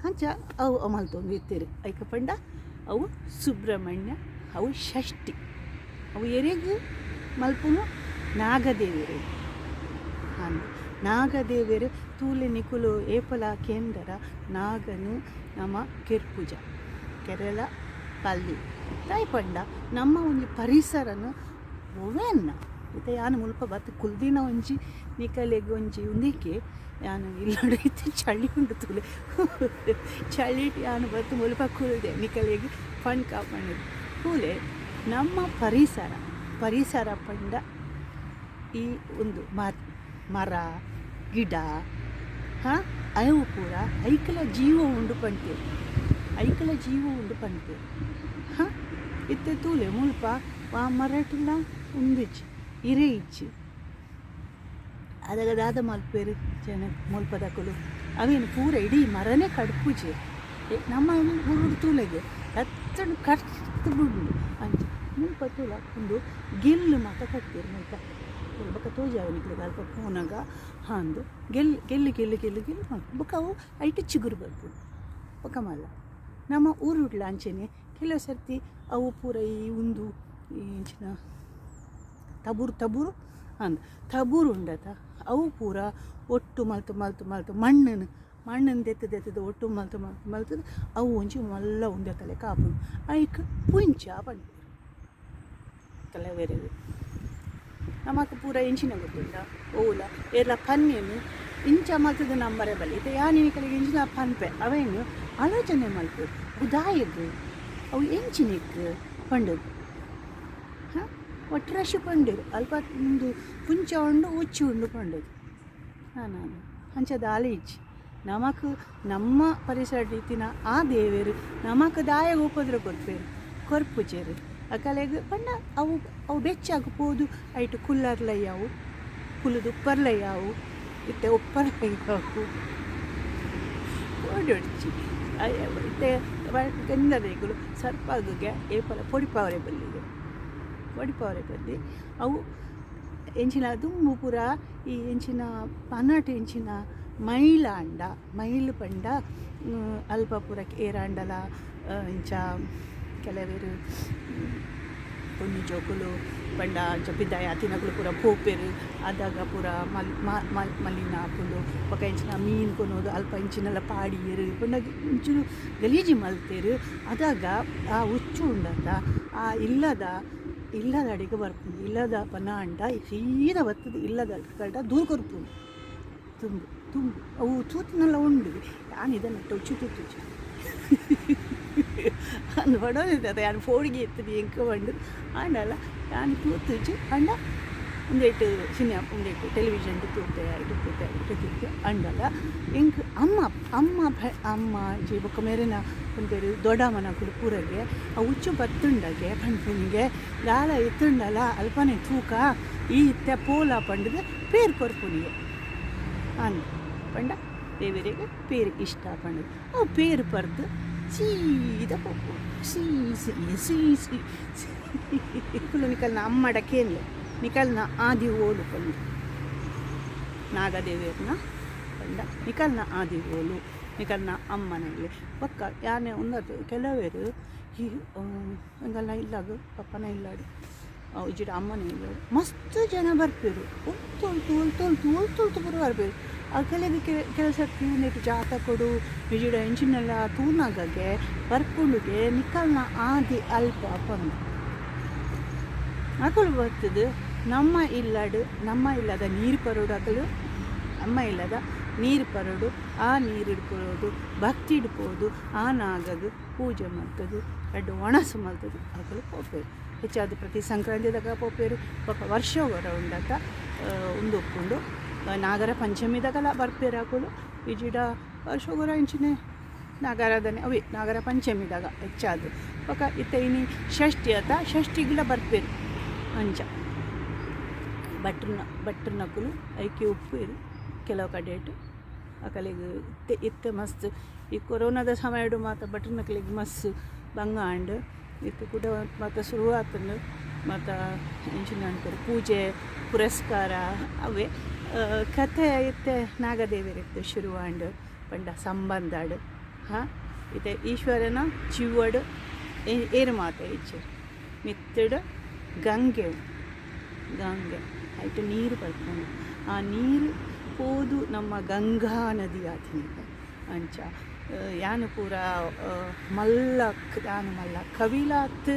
ಅಂಚ ಅವು ಮಲ್ತೊಂದು ಇತ್ತೆರ್ ಐಕ ಪಂಡ ಅವು ಸುಬ್ರಹ್ಮಣ್ಯ ಅವು ಷಷ್ಠಿ ಅವು ಎರೆಗ್ ಮಲ್ಪುನು ನಾಗದೇವೆರೆಗ್ ಅಂದ್ ನಾಗದೇವೆರ್ ತೂಲೆ ನಿಕುಲು ಏಪಲ ಕೇಂಡರ ನಾಗನ್ ನಮ ಕೆರ್ಪುಜ ಕೆರೆಲ ಪಲ್ಲಿ ದಾಯೆ ಪಂಡ ನಮ್ಮ ಒಂಜಿ ಪರಿಸರನ್ ಒವ್ವೆನ್ನ ಇತ್ತೆ ಯಾನ್ ಮುಲ್ಪ ಬತ್ತ್ ಕುಲ್ದಿನ ಒಂಜಿ ನಿಕಲೆಗ್ ಒಂಜಿ ಉಂದೆಕೆ ಯಾನ್ ಇಲ್ಲಡ್ ಇತ್ತೆ ಚಳಿ ಉಂಡು ತೂಲೆ ಚಳಿಟ್ ಯಾನ್ ಬತ್ತ್ ಮುಲ್ಪ ಕುಲ್ದೆ ನಿಕಲೆಗ್ ಪಂಕ ಪಂಡುದು ತೂಲೆ ನಮ್ಮ ಪರಿಸರ ಪರಿಸರ ಪಂಡ ಈ ಉಂದು ಮರ ಗಿಡ ಹಾ ಅವು ಪೂರ ಐಕಲ ಜೀವ ಉಂಡು ಪನ್ಪೆರ್ ಐಕಲ ಜೀವ ಉಂಡು ಪನ್ಪೆರ್ ಹಾ ಇತ್ತೆ ತೂಲೆ ಮುಲ್ಪ ವಾ ಮರಟುಲ ಉಂದಿಜ್ಜಿ ಇರೆ ಇಜ್ಜಿ ಅದಗ ದಾದ ಮಲ್ಪೆರ್ ಜನ ಮುಲ್ಪದಕುಲು ಅವೇನು ಪೂರ ಇಡೀ ಮರನೇ ಕಡ್ಪುಜೆರ್ ನಮ್ಮ ಊರುಡು ತೂಲೆಗೆ ಲತ್ತಡ್ ಕಡ್ತ್ ಬುಡ್ಂಡು ಅಂಚ ಮುಲ್ಪ ತೂಲ ಉಂದು ಗೆಲ್ಲು ಮಾತ ಕಟ್ಪೆರ್ ಮುಲ್ಪ ಬೊಕ ತೋಜಾವೆ ನಿಕ್ಲೆಗ್ ಅಲ್ಪ ಪೋನಗ ಹಾಂದ್ ಗೆಲ್ಲು ಗೆಲ್ಲು ಗೆಲ್ಲು ಗೆಲ್ಲು ಗೆಲ್ಲು ಮಲ್ಪುನು ಬೊಕ ಅವು ಐಟ್ ಚಿಗುರು ಬರ್ಪುಂಡು ಬೊಕ ಮಲ್ಲ ನಮ್ಮ ಊರುಡ್ಲ ಅಂಚನೆ ಕೆಲವು ಸರ್ತಿ ಅವು ಪೂರ ಈ ಉಂದು ಎಂಚಿನ ತಬುರು ತಬುರು ಅಂದ್ ತಬುರು ಉಂಡತ ಅವು ಪೂರ ಒಟ್ಟು ಮಲ್ತ್ ಮಲ್ತ್ ಮಲ್ತ್ ಮಣ್ಣನ್ನು ಮಣ್ಣನ್ನು ದೆತ್ತ್ ದೆತ್ತುದು ಒಟ್ಟು ಮಲ್ತ್ ಮಲ್ತ್ ಮಲ್ತುದು ಅವು ಒಂಜಿ ಮಲ್ಲ ಉಂದೆತ ಲೆಕ್ಕ ಆಪುಂಡು ಐಕ್ ಪುಂಚ ಪನ್ಪೆರ್ ಕೆಲವೆರೆಗ್ ನಮಕ್ ಪೂರ ಎಂಚಿನ ಗೊತ್ತುಂಡ ಒವುಲ ಏರ್ಲ ಪನ್ನೆನ್ ಇಂಚ ಮಲ್ತುದು ನಂಬರೆ ಬಲ್ಲಿ ಇತ್ತೆ ಯಾನ್ ನಿಕಲೆಗ್ ಇಂಚಿನ ಪನ್ಪೆ ಅವೆನ್ ಆಲೋಚನೆ ಮಲ್ಪೊಡು ಅವು ದಾಯೆಗ್ ಅವು ಎಂಚಿನೆಕ್ ಪಂಡುದು ಹ ಒಟ್ರಾಶಿ ಪಂಡೆರ್ ಅಲ್ಪ ಉಂದು ಪುಂಚ ಉಂಡು ಉಚ್ಚು ಉಂಡು ಪಂಡುದು ಆನಾಗ ಅಂಚ ದಾಲ ಇಜ್ಜಿ ನಮಕ್ ನಮ್ಮ ಪರಿಸರ ಇತ್ತಿನ ಆ ದೇವೆರ್ ನಮಕ್ ದಾಯೆಗ್ ಉಪದ್ರ ಕೊರ್ಪೆರ್ ಕೊರ್ಪುಜೆರ್ ಅಕಲೆಗ್ ಪಂಡ ಅವು ಅವು ಬೆಚ್ಚಾಗ್ ಪೋದು ಐಟ್ ಕುಲ್ಲರ್ಲ ಯಾವು ಕುಲ್ಲುದು ಉಪ್ಪರ್ಲ ಯಾವು ಇತ್ತೆ ಉಪ್ಪರ್ಲ ಯಾವು ಪೋಡೊಡ್ಚಿ ಇತ್ತೆ ಕೆಂದದೈಕುಲು ಸರ್ಪಗ್ ಏಪಲ ಪೊಡಿಪಾವರೆ ಬಲ್ಲಿಗೆ ಪೊಡಿಪಾವರೆ ಬಲ್ಲಿ ಅವು ಎಂಚಿನ ದುಂಬು ಪೂರ ಈ ಎಂಚಿನ ಪನಟ್ ಎಂಚಿನ ಮೈಲಾಂಡ ಮೈಲ್ ಪಂಡ ಅಲ್ಪ ಪೂರ ಏರಾಂಡಲ ಇಂಚ ಕೆಲವೆರ್ ಪೊಣ್ಣು ಜೋಕುಲು ಪಂಡ ಅಂಚ ಪಿದಾಯಿ ಆತಿನಕುಲು ಪೂರ ಪೋಪೆರ್ ಅದಗ ಪೂರ ಮಲ್ ಮಲಿನ ಆಪುಂಡು ಬೊಕ ಎಂಚಿನ ಮೀನ್ ಕೊನೊದು ಅಲ್ಪ ಇಂಚಿನೆಲ್ಲ ಪಾಡಿಯೆರ್ ಪಂಡ ಒಂಚೂರು ಗಲೀಜು ಮಲ್ತೆರ್ ಅದಗ ಆ ಉಚ್ಚು ಉಂಡತ ಆ ಇಲ್ಲದ ಇಲ್ಲದ ಅಡಿಗೆ ಬರ್ಪುಂಡು ಇಲ್ಲದ ಪನಾಂಡ ಸೀದಾ ಬತ್ತುದು ಇಲ್ಲದ ಅಡಿಗೆ ದೂರ ಕೊರ್ಪುಂಡು ತುಂಬು ತುಂಬು ಅವು ತೂತಿನೆಲ್ಲ ಉಂಡು ಯಾನ್ ಇದನ್ನ ಉಚ್ಚು ತೂತುಜಿ ಅಂದ್ ಪಡೋದಿತ್ತೆ ಯಾನ್ ಫೋಡಿಗೆ ಇತ್ತುದು ಎಂಕ್ ಪಂಡುದು ಆಂಡಲ ಯಾನ್ ತೂತುಜಿ ಆಂಡ ಉಂದೆಟ್ ಸಿನಿಮಾ ಉಂದೆಟ್ ಟೆಲಿವಿಷನ್ ತೂತೆ ಐಟ್ ತೂತೆ ಐಟ್ ತೂತೆ ಆಂಡಲ ಎಂಕ್ ಅಮ್ಮ ಅಮ್ಮ ಅಮ್ಮ ಅಜ್ಜಿ ಬೊಕ್ಕ ಮೇರೆನ ಪನ್ಪೆರ್ ದೊಡ್ಡಮ್ಮನಕುಲು ಪೂರಗೆ ಆ ಉಚ್ಚು ಬತ್ತುಂಡಗೆ ಪನ್ಪುನಿಗೆ ದಾಲ ಇತ್ತುಂಡಲ ಅಲ್ಪನೆ ತೂಕ ಈ ಇತ್ತೆ ಪೋಲ ಪಂಡುದು ಪೇರ್ ಕೊರ್ಪುನಿಗೆ ಅಂದ್ ಪಂಡ ದೇವೆರೆಗ್ ಪೇರ್ ಇಷ್ಟ ಪಂಡುದು ಅವು ಪೇರ್ ಪರ್ದು ಸೀದಾ ಪೋಪುಂಡು ಸೀ ಸೀ ಸೀ ಸೀ ನಿಕುಲು ನಿಕಲ್ನ ಅಮ್ಮಡ ಕೇನ್ಲೆ ನಿಕಲ್ನ ಆದಿ ಓಲು ಪಂದ್ ನಾಗದೇವೆರ್ನ ಪಂಡ ನಿಕಲ್ನ ಆದಿ ಓಲು ನಿಕಲ್ನ ಅಮ್ಮನ ಇಲ್ಲಿ ಬೊಕ್ಕ ಯಾನೆ ಉಂದತ್ ಕೆಲವೆರ್ ಈ ಎಂಕಲ್ನ ಇಲ್ಲಗ್ ಪಪ್ಪನ ಇಲ್ಲಡ್ ಇಜ್ಜಿಡ ಅಮ್ಮನ ಇಲ್ಲಡು ಮಸ್ತ್ ಜನ ಬರ್ಪೆರು ಒಲ್ತೊಲ್ತು ಒಲ್ತೊಲ್ತು ಒಲ್ತೊಲ್ತು ಪೂರ ಬರ್ಪೆರು ಅಕಲೆಗ್ ಕೆಲಸ ನೆಟ್ ಜಾತಕೊಡು ಇಜ್ಜಿಡ ಎಂಚಿನೆಲ್ಲ ತೂನಗಗೆ ಬರ್ಪುಂಡುಗೆ ನಿಕಲ್ನ ಆದಿ ಅಲ್ಪ ಪಂದು ಅಕುಲು ಬರ್ತದೆ ನಮ್ಮ ಇಲ್ಲಡು ನಮ್ಮ ಇಲ್ಲದ ನೀರು ಪರೋಡು ಅಕಲು ನಮ್ಮ ಇಲ್ಲದ ನೀರು ಪರೋಡು ಆ ನೀರು ಹಿಡ್ಕೊಳ್ಳೋದು ಭಕ್ತಿ ಹಿಡ್ಬೋದು ಆ ನಾಗಗ್ ಪೂಜೆ ಮಾಡ್ತದೆ ರಡ್ಡು ಒಣಸು ಮಲ್ತದೆ ಅಕಲು ಪೋಪೇರು ಹೆಚ್ಚಾದ ಪ್ರತಿ ಸಂಕ್ರಾಂತಿದಾಗ ಪೋಪೇರು ಬೊಕ ವರ್ಷ ವರ ಉಂಡತ ಉಂದು ಉಪ್ಪುಂಡು ನಾಗರ ಪಂಚಮಿದಾಗಲ ಬರ್ಪೇರು ಅಕುಲು ಇಜಿಡ ವರ್ಷಗೊರ ಇಂಚಿನೆ ನಾಗಾರಾಧನೆ ಅವೇ ನಾಗರ ಪಂಚಮಿದಾಗ ಹೆಚ್ಚಾದ ಬೊಕ ಇತ್ತೆ ಇನಿ ಷಷ್ಠಿ ಆತ ಷಷ್ಠಿಗ್ಲ ಬರ್ಪೇರು ಅಂಚ ಭಟ್ರನಕುಲು ಐಕೆ ಉಪ್ಪೇರು ಕೆಲವು ಕಡೆಟ್ ಅಕಲೆಗ್ ಇತ್ತೆ ಇತ್ತೆ ಮಸ್ತ್ ಈ ಕೊರೋನಾದ ಸಮಯಡು ಮಾತ ಭಟ್ರನಕಲೆಗ್ ಮಸ್ತ್ ಬಂಗ ಆಂಡ್ ಇತ್ತೆ ಕುಡ ಮಾತ ಶುರು ಆತುಂಡು ಮಾತ ಎಂಚಿನ ಅನ್ಪೆರ್ ಪೂಜೆ ಪುರಸ್ಕಾರ ಅವೇ ಕತೆ ಇತ್ತೆ ನಾಗದೇವೆರೆಗ್ ಶುರು ಆಂಡ್ ಪಂಡ ಸಂಬಂಧಡ್ ಹಾಂ ಇತ್ತೆ ಈಶ್ವರನ ಜೀವಡ್ ಏರು ಮಾತ ಇಜ್ಜೆರ್ ಮಿತ್ತುಡ್ ಗಂಗೆ ಗಂಗೆ ಐಟ್ ನೀರು ಪರ್ಪುಂಡು ಆ ನೀರು ಪೋದು ನಮ್ಮ ಗಂಗಾ ನದಿ ಆತಿನಿಕ ಅಂಚ ಯಾನ್ ಪೂರ ಮಲ್ಲ ಯಾನ್ ಮಲ್ಲ ಕವಿಲಾತ್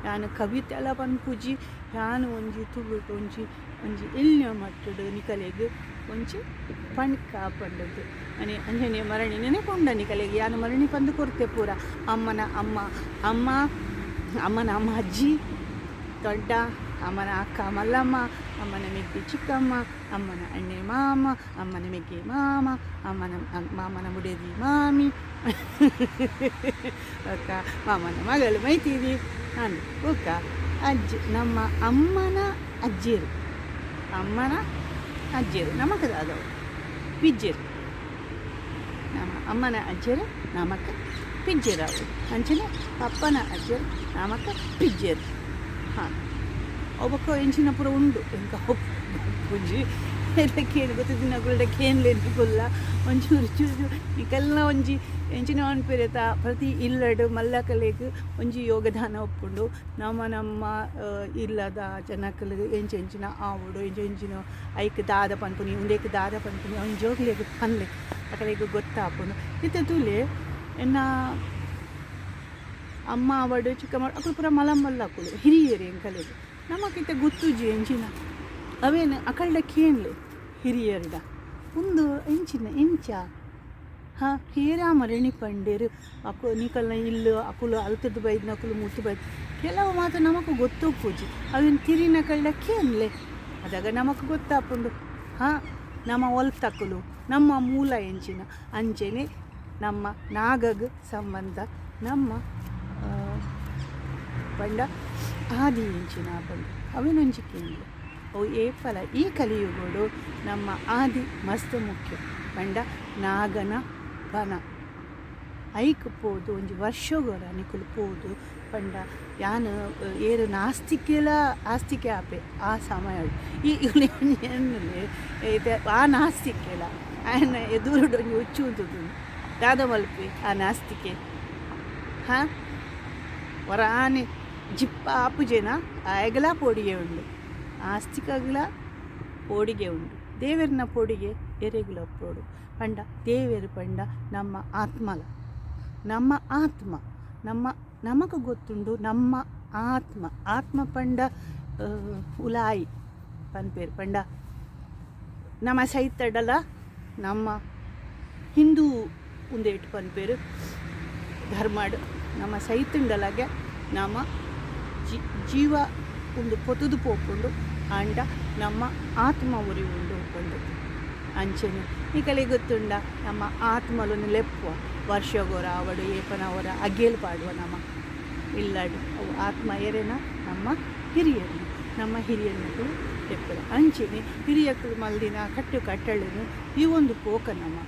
ಯಾನ್ ಕವಿತೆಲ ಪನ್ಪುಜಿ ಯಾನ್ ಒಂಜಿ ತುಳುಟು ಒಂಜಿ ಒಂಜಿ ಎಲ್ಯ ಮಟ್ಟಡ್ ನಿಕಲೆಗ್ ಒಂಜಿ ಪಣ್ಕ ಪಂಡದ್ದು ಅನೆ ಅಂಜನೆ ಮರಣಿ ನೆನೆಪುಂಡ ನಿಕಲೆಗ್ ಯಾನ್ ಮರಣಿ ಪಂದ್ ಕೊರ್ತೆ ಪೂರ ಅಮ್ಮನ ಅಮ್ಮ ಅಮ್ಮ ಅಮ್ಮನ ಅಮ್ಮ ಅಜ್ಜಿ ದೊಡ್ಡ ಅಮ್ಮನ ಅಕ್ಕ ಮಲ್ಲಮ್ಮ ಅಮ್ಮನ ಮೆಗ್ಗಿ ಚಿಕ್ಕಮ್ಮ ಅಮ್ಮನ ಅಣ್ಣೆ ಮಾಮ ಅಮ್ಮನ ಮೆಗ್ಗಿ ಮಾಮ ಅಮ್ಮನ ಮಾಮನ ಮುಡೆದಿ ಮಾಮಿ ಅಕ್ಕ ಮಾಮನ ಮಗಳು ಮೈತಿದಿ ಅಂದ್ ಬೊಕ್ಕ ಅಜ್ಜಿ ನಮ್ಮ ಅಮ್ಮನ ಅಜ್ಜಿಯರು ಅಮ್ಮನ ಅಜ್ಜಿಯರು ನಮಕ್ ದಾದವು ಪಿಜ್ಜೆರು ನಮ್ಮ ಅಮ್ಮನ ಅಜ್ಜರು ನಮಕ್ ಪಿಜ್ಜೆರು ಅವು ಅಂಚನೆ ಪಪ್ಪನ ಅಜ್ಜರು ನಮಕ್ ಪಿಜ್ಜೆರು ಹಾಂ ಅವು ಬೊಕ್ಕ ಎಂಚಿನ ಪೂರ ಉಂಡು ಎಂಕ ಪೂಜಿ ಕೇನು ಗೊತ್ತಿತ್ತಿನಕುಲ್ಡ ಕೇನ್ಲೆ ನಿಕುಲ್ಲ ಒಂಚೂರು ಚೂರು ನಿಕಲ್ನ ಒಂಜಿ ಎಂಚಿನ ಪನ್ಪೆರೆತ ಪ್ರತಿ ಇಲ್ಲಡ್ ಮಲ್ಲಕಲೆಗ್ ಒಂಜಿ ಯೋಗದಾನ ಉಪ್ಪುಂಡು ನಮ್ಮ ನಮ್ಮ ಇಲ್ಲದ ಜನಕುಲು ಎಂಚ ಎಂಚಿನ ಆವೊಡು ಎಂಚ ಎಂಚಿನ ಐಕ್ ದಾದ ಪನ್ಪುನಿ ಉಂದೆಕ್ ದಾದ ಪನ್ಪುನಿ ಅವ್ನ ಜೋಕ್ಲೆಗ್ ಪನ್ಲೆ ಅಕಲೆಗ್ ಗೊತ್ತಾಪುಂಡು ಇತ್ತೆ ತೂಲೆ ಎನ್ನ ಅಮ್ಮ ಆವಡ್ ಚಿಕ್ಕಮ್ಮ ಅಕುಲು ಪೂರ ಮಲ್ಲ ಮಲ್ಲ ಅಕುಲು ಹಿರಿಯೆರ್ ಎಂಕಲೆಗ್ ನಮಕ್ ಇತ್ತೆ ಗೊತ್ತುಜಿ ಎಂಚಿನ ಅವೇನು ಅಕಲ್ಡ ಕೇನ್ಲೆ ಹಿರಿಯರ್ಡ ಉಂದು ಎಂಚಿನ ಎಂಚ ಹಾಂ ಹೇರಾ ಮರಣಿ ಪಂಡೇರು ಅಕು ನಿಕಲ್ನ ಇಲ್ಲು ಅಕುಲು ಅಲ್ತದ್ದು ಬೈದ್ನಕುಲು ಮುತ್ತು ಬೈದ್ ಕೆಲವು ಮಾತ ನಮಕ್ ಗೊತ್ತುಪ್ಪುಜಿ ಅವೇನು ತಿರಿನಕಲ್ಡ ಕೇನ್ಲೆ ಅದಾಗ ನಮಕ್ ಗೊತ್ತಾಪುಂಡು ಹಾಂ ನಮ್ಮ ಒಲ್ತಕುಲು ನಮ್ಮ ಮೂಲ ಎಂಚಿನ ಅಂಚೆನೆ ನಮ್ಮ ನಾಗಗ್ ಸಂಬಂಧ ನಮ್ಮ ಪಂಡ ಆದಿ ಎಂಚಿನ ಪಂಡ ಅವೇನೊಂಜಿ ಕೇನ್ಲೆ ಅವು ಏಪಲ ಈ ಕಲಿಯುಗಡು ನಮ್ಮ ಆದಿ ಮಸ್ತ್ ಮುಖ್ಯ ಪಂಡ ನಾಗನ ಬನ ಐಕ್ ಪೋದು ಒಂಜಿ ವರ್ಷಗೊರ ನಿಕುಲು ಪೋದು ಪಂಡ ಯಾನ್ ಏರು ನಾಸ್ತಿಕೆಲ ಆಸ್ತಿಕೆ ಆಪೆ ಆ ಸಮಯ ಈ ಆ ನಾಸ್ತಿಕೆಲ ಆಯನ ಎದುರುಡು ಒಂಜಿ ಉಚ್ಚು ಉಂತುದು ದಾದ ಮಲ್ಪೆ ಆ ನಾಸ್ತಿಕೆ ಹಾಂ ಒರಾನೆ ಜಿಪ್ಪ ಆಪುಜೆನ ಆಯಗಲ ಪೋಡಿಗೆ ಉಂಡು ಆಸ್ತಿಕಗ್ಲ ಪೋಡಿಗೆ ಉಂಡು ದೇವೆರ್ನ ಪೋಡಿಗೆ ಎರೆಗುಲ ಪೋಡು ಪಂಡ ದೇವೆರು ಪಂಡ ನಮ್ಮ ಆತ್ಮಲ ನಮ್ಮ ಆತ್ಮ ನಮ್ಮ ನಮಕ್ ಗೊತ್ತುಂಡು ನಮ್ಮ ಆತ್ಮ ಆತ್ಮ ಪಂಡ ಉಲಾಯಿ ಪನ್ಪೇರು ಪಂಡ ನಮ್ಮ ಸೈತಡಲ ನಮ್ಮ ಹಿಂದೂ ಉಂದೆಟ್ ಪನ್ಪೇರು ಧರ್ಮಡ್ ನಮ್ಮ ಸೈತುಂಡಲಾಗೆ ನಮ್ಮ ಜೀವ ಉಂದು ಪೊತುದು ಪೋಪುಂಡು ಆಂಡ ನಮ್ಮ ಆತ್ಮ ಉರಿ ಉಂಡು ಪಂಡು ಅಂಚನೆ ನಿಕಲೆ ಗೊತ್ತುಂಡ ನಮ್ಮ ಆತ್ಮಲನ್ನು ಲೆಪ್ಪುವ ವರ್ಷಗೊರ ಅವಡು ಏಪನವರ ಅಗೇಲ್ ಪಾಡುವ ನಮ್ಮ ಇಲ್ಲಡ್ ಅವು ಆತ್ಮ ಎರೆನ ನಮ್ಮ ಹಿರಿಯರು ನಮ್ಮ ಹಿರಿಯನಕುಲು ಲೆಪ್ಪುವ ಅಂಚನೆ ಹಿರಿಯಕುಲು ಮಲ್ದಿನ ಕಟ್ಟು ಕಟ್ಟಳೆನು ಈ ಒಂದು ಪೋಕ ನಮ್ಮ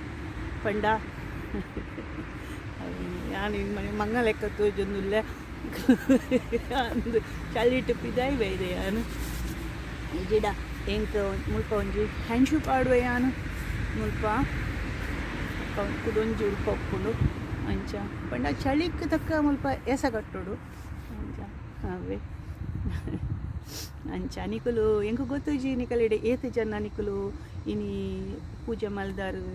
ಪಂಡ ಯಾನ್ ಮಂಗ ಲೆಕ್ಕ ತೋಜೊಂದುಲ್ಲೆ ಅಂದ್ ಚಳಿಟ್ ಪಿದಾಯಿ ಬೈದೆ ಯಾನ್ ಗಿಡ ಎಂಕ್ ಮುಲ್ಪ ಒಂಜಿ ಹ್ಯಾಂಡ್ ಶೂ ಪಾಡುವೆ ಯಾನ್ ಮುಲ್ಪ ಕುಡೊಂಜಿ ಉಲ್ಪ ಉಪ್ಪುಂಡು ಅಂಚ ಪಂಡ ಚಳಿಕ್ ತಕ್ಕ ಮುಲ್ಪ ಎಸ ಕಟ್ಟೊಡು ಅಂಚ ಅವೇ. ಅಂಚ ನಿಕುಲು ಎಂಕ್ ಗೊತ್ತುಜಿ ನಿಕಲೆಡೆ ಏತ್ ಜನ ನಿಕುಲು ಇನಿ ಪೂಜೆ ಮಲ್ದಾರು.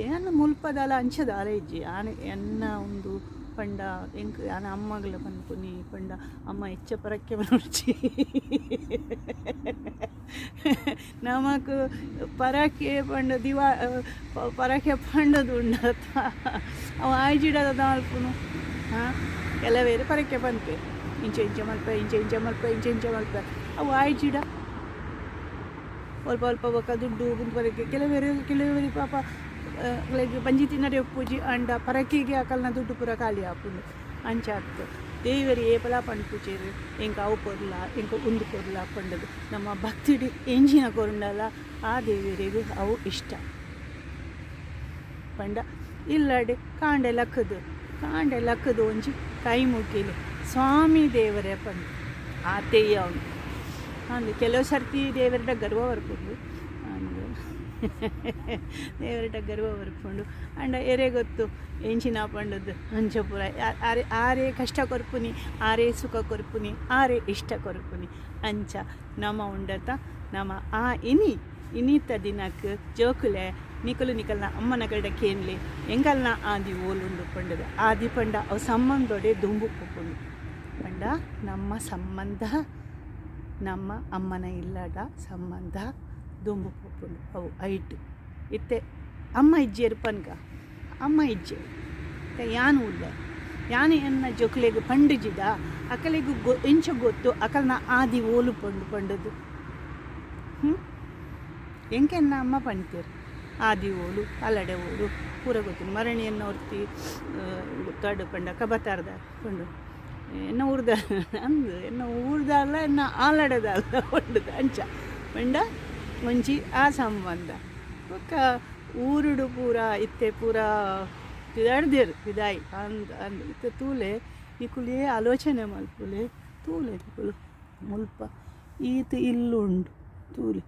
ಏನ್ ಮುಲ್ಪದಾಲ ಅಂಚದಾಲ ಇಜ್ಜಿ. ಆನೆ ಎನ್ನ ಉಂದು ಪಂಡ ಎಂಕ್ ಆನ ಅಮ್ಮಗ್ಲ ಪನ್ಪುನಿ ಪಂಡ ಅಮ್ಮ ಎಚ್ಚ ಪರಕ್ಕೆ ಪನೊಡ್ಚಿ ನಮಕ್ ಪರಕೆ ಪಂಡ ದಿವಾ ಪರಕೆ ಪಂಡದು ಉಂಡತ್ತ ಅವು ಆಯ್ಜಿಡದ ಮಲ್ಪುನು. ಹಾಂ, ಕೆಲವೇರು ಪರಕೆ ಪನ್ಪೆರ್ ಇಂಚ ಇಂಚ ಮಲ್ಪೆ ಇಂಚ ಇಂಚ ಮಲ್ಪೆ ಇಂಚ ಇಂಚ ಮಲ್ಪೆ ಅವು ಆಯ್ಜಿಡ ಅಲ್ಪ ಅಲ್ಪ ಬೊಕ್ಕ ದುಡ್ಡು ಪರಕೆ. ಕೆಲವೇರು ಕೆಲವೇರು ಪಾಪ ಅಕ್ಲೆಗ್ ಬಂಜಿ ತಿನ್ನರೆ ಉಪ್ಪುಜಿ ಆಂಡ ಪರಕೆಗೆ ಅಕಲ್ನ ದುಡ್ಡು ಪೂರ ಖಾಲಿ ಆಪುಂಡು. ಅಂಚ ಅತ್ತ್ ದೇವೆರ್ ಏಪಲ ಪನ್ಪುಜೆರ್ ಎಂಕ್ ಅವು ಕೊರ್ಲ ಎಂಕ್ ಉಂದು ಕೊರ್ಲ ಪಂಡುದು. ನಮ್ಮ ಭಕ್ತಿಡ್ ಎಂಚಿನ ಕೊರುಂಡಲ ಆ ದೇವೆರೆಗ್ ಅವು ಇಷ್ಟ. ಪಂಡ ಇಲ್ಲಡೆ ಕಾಂಡೆ ಲಕ್ಕುದು ಕಾಂಡೆ ಲಕ್ಕುದು ಒಂಜಿ ಕೈ ಮುಗಿಲೆ ಸ್ವಾಮಿ ದೇವರೇ ಪಂಡು ಆತೆಯೇ ಅವನು. ಅಂದು ಕೆಲವು ಸರ್ತಿ ದೇವರ ಗರ್ವ ಬರ್ಪುಂಡು ಅಂದು ದೇವರಟ ಗರ್ವ ಬರ್ಪುಂಡು. ಅಂಡ ಎರೆ ಗೊತ್ತು ಎಂಚಿನ ಪಂಡದ್ದು ಅಂಚ ಪೂರ ಆರೆ ಆರೇ ಕಷ್ಟ ಕೊರ್ಪುನಿ ಆರೇ ಸುಖ ಕೊರ್ಪುನಿ ಆರೇ ಇಷ್ಟ ಕೊರ್ಪುನಿ. ಅಂಚ ನಮ ಉಂಡತ ನಮ ಆ ಇನಿ ಇನಿತ ದಿನಕ್ ಜೋಕುಲೆ ನಿಕಲು ನಿಕಲ್ನ ಅಮ್ಮನಗಡ ಕೇನ್ಲೆ ಎಂಕಲ್ನ ಆದಿ ಓಲುಂಡು ಪಂಡದು. ಆದಿ ಪಂಡ ಅವು ಸಂಬಂಧೊಡೆ ದುಂಬು ಪೋಪುಂಡು. ಪಂಡ ನಮ್ಮ ಸಂಬಂಧ ನಮ್ಮ ಅಮ್ಮನ ಇಲ್ಲದ ಸಂಬಂಧ ದುಂಬು ಪೋಪುಂಡು. ಅವು ಐಟ್ ಇತ್ತೆ ಅಮ್ಮ ಇಜ್ಜೆರ್ ಪನ್ಗ ಅಮ್ಮ ಇಜ್ಜೆ ಯಾನು ಉಲ್ಲೆ ಯಾನು ಎನ್ನ ಜೋಕುಲೆಗ್ ಪಂಡುಜಿಡ ಅಕಲೆಗ್ ಎಂಚ ಗೊತ್ತು ಅಕಲ್ನ ಆದಿ ಓಲು ಪಂಡು ಪಂಡದು. ಎಂಕೆನ್ನ ಅಮ್ಮ ಪಂತೇರು ಆದಿ ಓಲು ಅಲಡೆ ಓಲು ಪೂರ ಗೊತ್ತು. ಮರಣಿಯನ್ನು ಒರ್ತಿ ಗೊತ್ತಾಡು ಪಂಡ ಕಬತಾರ್ದ ಪಂಡು ಎನ್ನ ಊರ್ದ ಅಂದು ಎನ್ನ ಊರ್ದಲ್ಲ ಎನ್ನ ಆಲಡೆದಲ್ಲ ಪಂಡುದು. ಅಂಚ ಪಂಡ ಒಂಜಿ ಆ ಸಂಬಂಧ. ಬೊಕ್ಕ ಊರುಡು ಪೂರ ಇತ್ತೆ ಪೂರ ಪಿದಾಡ್ದೇರು ಪಿದಾಯಿ ಅಂದ್ ಅಂದ್ ಇತ್ತೆ ತೂಲೆ ನಿಕುಲೇ ಆಲೋಚನೆ ಮಲ್ಪುಲೆ ತೂಲೆ ನಿಕುಲು ಮುಲ್ಪ ಈತ್ ಇಲ್ಲುಂಡು ತೂಲೆ.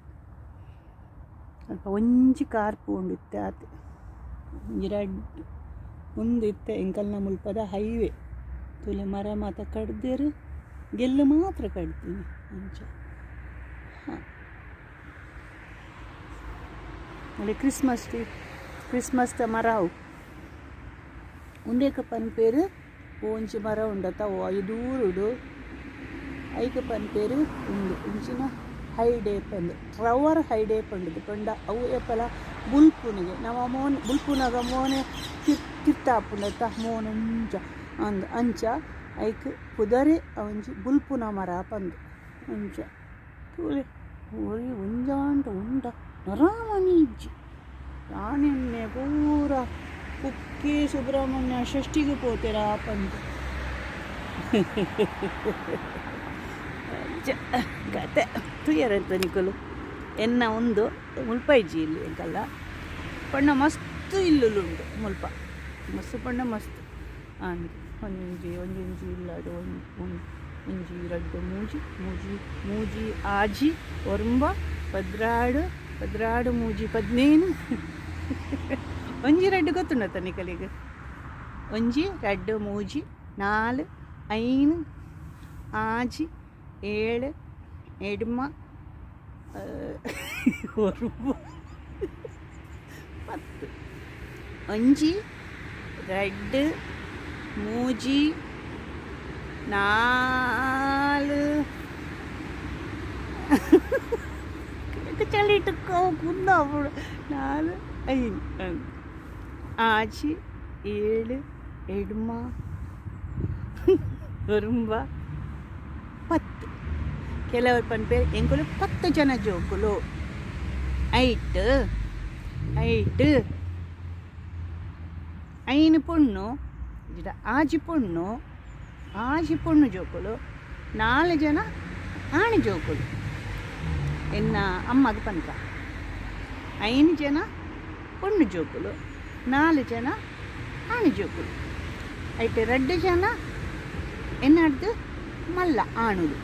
ಅಲ್ಪ ಒಂಜಿ ಕಾರ್ಪು ಉಂಡು ಇತ್ತೆ ಆತೆ ಒಂಜಿ ರಡ್ಡ್ ಉಂದು ಇತ್ತೆ ಎಂಕಲ್ನ ಮುಲ್ಪದ ಹೈವೇ. ತೂಲೆ ಮರ ಮಾತ ಕಡ್ದೇರು ಗೆಲ್ಲು ಮಾತ್ರ ಕಡ್ತೀನಿ ಅಂಚ. ಹಾಂ, ಅಲ್ಲಿ ಕ್ರಿಸ್ಮಸ್ ಟ್ರೀ ಕ್ರಿಸ್ಮಸ್ ದ ಮರ ಅವು ಉಂದೇಕ ಪನ್ಪೇರು ಒಂಜಿ ಮರ ಉಂಡತ ಓ ದೂರುಡು ಐಕ ಪನ್ಪೇರು ಉಂದು ಇಂಚಿನ ಹೈಡೇ ಪಂದು ಟ್ರವರ್ ಹೈಡೇ ಪಂಡುದು. ಪಂಡ ಅವು ಏಪಲ ಬುಲ್ಪುನಿಗೆ ನಮ್ಮ ಮೋನೆ ಬುಲ್ಪುನಗ ಮೋನೆ ತಿರ್ತಾಪುಂಡತ್ತ ಮೋನೆ ಅಂಚ ಅಂದ್ ಅಂಚ ಐಕ್ ಪುದರೆ ಒಂಜಿ ಬುಲ್ಪುನ ಮರ ಪಂದು ಅಂಚ ತೂಲೆ ಒರಿ ಒಂಜಾಂಡ ಉಂಡ ನರಾಮನಿ ಇಜ್ಜಿ. ಯಾನೆನ್ನೆ ಪೂರ ಕುಕ್ಕೆ ಸುಬ್ರಹ್ಮಣ್ಯ ಷಷ್ಠಿಗೆ ಪೋತೆರಾ ಪಂದು ಕತೆ ತೂಯರಂತ ನಿಕುಲು. ಎನ್ನ ಒಂದು ಮುಲ್ಪ ಇಜ್ಜಿ ಇಲ್ಲಿ ಎಂಕಲ್ಲ ಪಂಡ ಮಸ್ತ್ ಇಲ್ಲುಂಡು ಮುಲ್ಪ ಮಸ್ತ್ ಪಂಡ ಮಸ್ತ್ ಅಂದು ಒಂಜೊಂಜಿ ಒಂಜೊಂಜಿ ಇಲ್ಲಡು ಒಂಜಿ ರಡ್ಡು ಮೂಜಿ ಮೂಜಿ ಮೂಜಿ ಆಜಿ ಒರ್ಂಬ ಪದ್ರಾಡು ಪದ್ರಾಡು ಮೂಜಿ 15 ಒಂಜಿ ರಡ್ಡು ಗೊತ್ತುಂಡತ್ತ ನಿಕಲಿಗೆ. ಒಂಜಿ ರಡ್ಡು ಮೂಜಿ 4 5 6 7 8 9 10 ಒಂಜಿ ರಡ್ಡು ಮೂಜಿ 4 ಚಳಿಟ್ಟು ಕುಂದಾಪುಡು 4 5 6 7 8 9 10. ಕೆಲವರು ಪನ್ಪೇರು ಎಂಕುಲು 10 ಜನ ಜೋಕುಲು. ಐಟ್ ಐಟ್ 5 ಪೊಣ್ಣು 6 ಪೊಣ್ಣು 6 ಪೊಣ್ಣು ಜೋಕುಲು 4 ಜನ ಆಣು ಜೋಕುಲು. ಎನ್ನ ಅಮ್ಮಗ ಪನ್ಕ 5 ಜನ ಪೊಣ್ಣು ಜೋಕುಲು 4 ಜನ ಆಣು ಜೋಕುಲು. ಐಟ್ 2 ಜನ ಎನ್ನಡ್ದು ಮಲ್ಲ ಆಣುಲು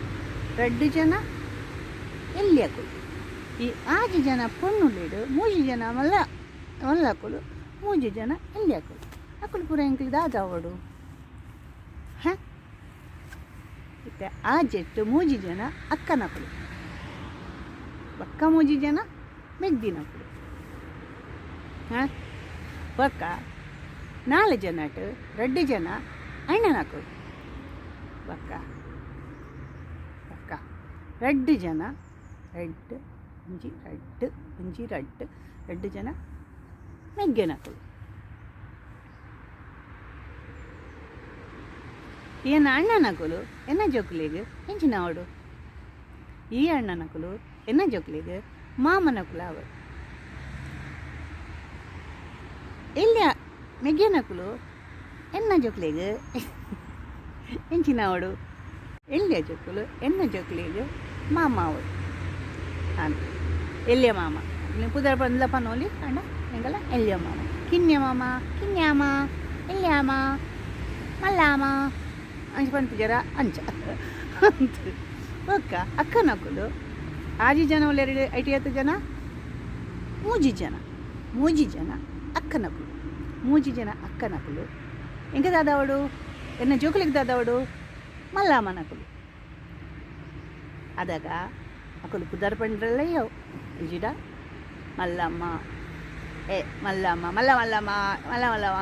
2 ಜನ ಎಲ್ಯಕುಲು. ಈ 6 ಜನ ಪೊಣ್ಣುಲೇಡು 3 ಜನ ಮಲ್ಲ ಮಲ್ಲಕುಲು 3 ಜನ ಎಲ್ಯಕುಲು. ಅಕುಲು ಪೂರ ಎಂಕ್ಲು ದಾದಾವಡು. ಹಾಂ, ಇತ್ತೆ ಇತ್ತೆ ಆಜೆಟ್ಟು ಮೂಜಿ ಜನ ಅಕ್ಕನಕುಲು, ಬೊಕ್ಕ ಮೂಜಿ ಜನ ಮೆಗ್ದಿನಕುಲು. ಹಾಂ, ಬೊಕ್ಕ ನಾಲ್ ಜನಟ್ ರಡ್ಡ್ ಜನ ಅಣ್ಣನಕುಲು, ಬೊಕ್ಕ ಬೊಕ್ಕ ರಡ್ಡ್ ಜನ ರಡ್ಡ್ ಒಂಜಿ ರಡ್ಡ್ ಒಂಜಿ ರಡ್ಡ್ ರಡ್ಡ್ ಜನ ಮೆಗ್ಗೆನಕುಲು. ಎನ್ನ ಅಣ್ಣನಕುಲು ಎನ್ನ ಜೋಕುಲೆಗ್ ಎಂಚಿನ ಆವೊಡು? ಈ ಅಣ್ಣನಕುಲು ಎನ್ನ ಜೋಕುಲೆಗ್ ಮಾಮನಕುಲು ಆವೊಡು. ಎಲ್ಯ ಮೆಗ್ಯನಕುಲು ಎನ್ನ ಜೋಕುಲೆಗ್ ಎಂಚಿನ ಆವೊಡು? ಎಲ್ಯ ಜೋಕುಲು ಎನ್ನ ಜೋಕುಲೆಗ್ ಮಾಮ ಆವೊಡು. ಅಂದ್ ಎಲ್ಯ ಮಾಮ ಪುದರ್ ಪಂಡ್ಲ ಪನೊಲಿ, ಆಂಡ ಎಂಕಲ ಎಲ್ಯ ಮಾಮ, ಕಿನ್ಯ ಮಾಮ, ಕಿನ್ಯಾಮ, ಎಲ್ಯಾಮ, ಮಲ್ಲಾಮ ಅಂಚ ಪನ್ಪುಜೆರ ಅಂಚ. ಬೊಕ್ಕ ಅಕ್ಕನಕುಲು ಆಜಿ ಜನ ಉಲ್ಲೆರ್. ಐಟ್ ಏತ್ ಜನ? ಮೂಜಿ ಜನ. ಮೂಜಿ ಜನ ಅಕ್ಕನಕುಲು. ಮೂಜಿ ಜನ ಅಕ್ಕನಕುಲು ಎಂಕ ದಾದ ಆವೊಡು? ಎನ್ನ ಜೋಕುಲೆಗ್ ದಾದ ಆವೊಡು? ಮಲ್ಲಾಮನಕುಲು. ಅದಗ ಅಕುಲು ಪುದರ್ ಪಂಡ್ರಲ್ಲ ಯಾವು ಇಜಿಡ ಮಲ್ಲಮ್ಮ, ಏ ಮಲ್ಲಮ್ಮ, ಮಲ್ಲ ಮಲ್ಲಮ್ಮ, ಮಲ್ಲ ಮಲ್ಲಮ್ಮ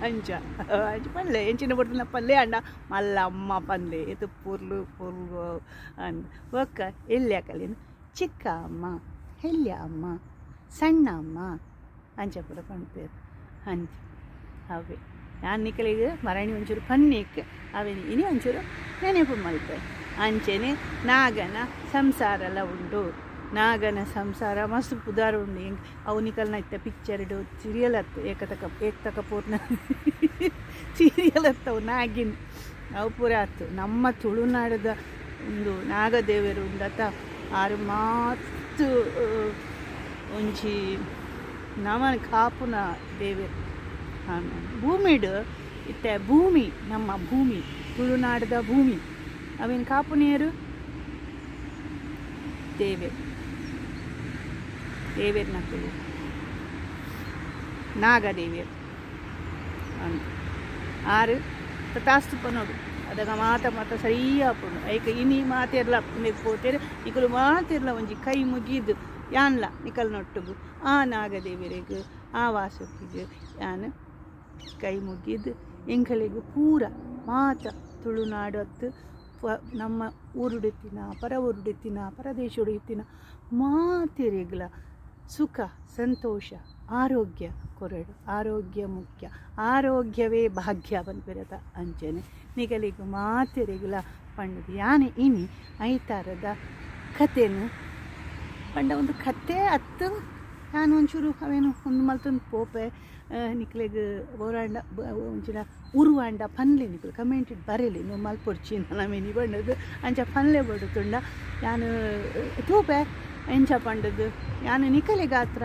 ಅಂಚ ಅಂಚ ಪನ್ಲೆ. ಎಂಚಿನ ಪೊರ್ತುನ ಪನ್ಲೆ ಅಂಡ ಮಲ್ಲಮ್ಮ ಪನ್ಲೆ, ಏತ್ ಪೊರ್ಲು ಪೊರ್ಲು ಅಂದ್. ಬೊಕ್ಕ ಎಲ್ಯಕಲೆನ್ ಚಿಕ್ಕ ಅಮ್ಮ, ಎಲ್ಯ ಅಮ್ಮ, ಸಣ್ಣ ಅಮ್ಮ ಅಂಚ ಪೂರ ಪನ್ಪೆರ್. ಅಂಚ ಅವೇ ಯಾನ್ ನಿಕಲೆಗ್ ಮರಣಿ ಒಂಚೂರು ಪನ್ನಿಕ್ ಅವೇನು ಇನಿ ಒಂಚೂರು ನೆನೆಪು ಮಲ್ಪೆ. ಅಂಚೆನೆ ನಾಗನ ಸಂಸಾರಲ ಉಂಡು. ನಾಗನ ಸಂಸಾರ ಮಸ್ತ್ ಪುದರ್ ಉಂಡು. ಎಂಕ್ ಅವು ನಿಕಲ್ನ ಇತ್ತೆ ಪಿಕ್ಚರ್ಡ್ ಸೀರಿಯಲ್ ಅತ್ತು, ಏಕತಾ ಏಕ್ತಾ ಕಪೂರ್ನ ಸೀರಿಯಲ್ ಅತ್ತು ಅವು ನಾಗಿನ್ ಅವು ಪೂರ ಅತ್ತು. ನಮ್ಮ ತುಳುನಾಡದ ಉಂದು ನಾಗದೇವರು ಉಂಡತ, ಆರು ಮಾತ್ ಒಂಜಿ ನಮನ್ ಕಾಪುನ ದೇವೆರ್. ಭೂಮಿಡ್ ಇತ್ತೆ ಭೂಮಿ, ನಮ್ಮ ಭೂಮಿ, ತುಳುನಾಡದ ಭೂಮಿ, ಅವೆನ್ ಕಾಪುನೇರು ದೇವೆರ್, ದೇವೆರ್ನಕುಲು ನಾಗದೇವೆರ್ ಅಂದ್. ಆರ್ ತಥಾಸ್ತು ಪನೊಡು, ಅದಗ ಮಾತ ಮಾತ ಸರಿ ಆಪುಂಡು. ಐಕ್ ಇನಿ ಮಾತೆರ್ಲ ಉಂದೆಕ್ ಪೋತೆರ್, ನಿಕುಲು ಮಾತೆರ್ಲ ಒಂಜಿ ಕೈ ಮುಗಿದ್ ಯಾನ್ಲ ನಿಕಲ್ನೊಟ್ಟುಗು ಆ ನಾಗದೇವೆರೆಗ್ ಆ ವಾಸುಕಿಗ್ ಯಾನ್ ಕೈ ಮುಗಿದ್ ಎಂಕಲೆಗ್ ಪೂರ ಮಾತ ತುಳುನಾಡತ್ತು ನಮ್ಮ ಊರುಡು ಇತ್ತಿನ, ಪರ ಊರುಡು ಇತ್ತಿನ, ಪರದೇಶೊಡು ಇತ್ತಿನ ಮಾತೆರೆಗ್ಲ ಸುಖ ಸಂತೋಷ ಆರೋಗ್ಯ ಕೊರಡು. ಆರೋಗ್ಯ ಮುಖ್ಯ, ಆರೋಗ್ಯವೇ ಭಾಗ್ಯ ಪನ್ಪಿರತ ಅಂಚನೆ ನಿಗಲಿಗ್ ಮಾತೆರೆಗ್ಲ ಪಂಡುದು ಯಾನ್ ಇನಿ ಐತಾರದ ಕತೆನ್ ಪಂಡ ಒಂದು ಕತೆ ಅತ್ತು, ಯಾನ್ ಒಂಚೂರು ಅವೇನು ಉಂದು ಮಲ್ತೊಂದು ಪೋಪೆ. ನಿಕ್ಲೆಗ್ ಬೋರಾಂಡ ಒಂಚಿನ ಉರುವಾಂಡ ಪನ್ಲೆ, ನಿಕುಲು ಕಮೆಂಟ್ ಬರೆಲೆ, ಇಂದು ಮಲ್ಪೊಡ್ಚಿ ನನ ಮಿನಿ ಪಂಡುದು ಅಂಚ ಪನ್ಲೆ ಬೊಡುತುಂಡ ಯಾನ್ ತೂಪೆ ಎಂಚ ಪಂಡುದು. ಯಾನ್ ನಿಕಲೆಗಾತ್ರ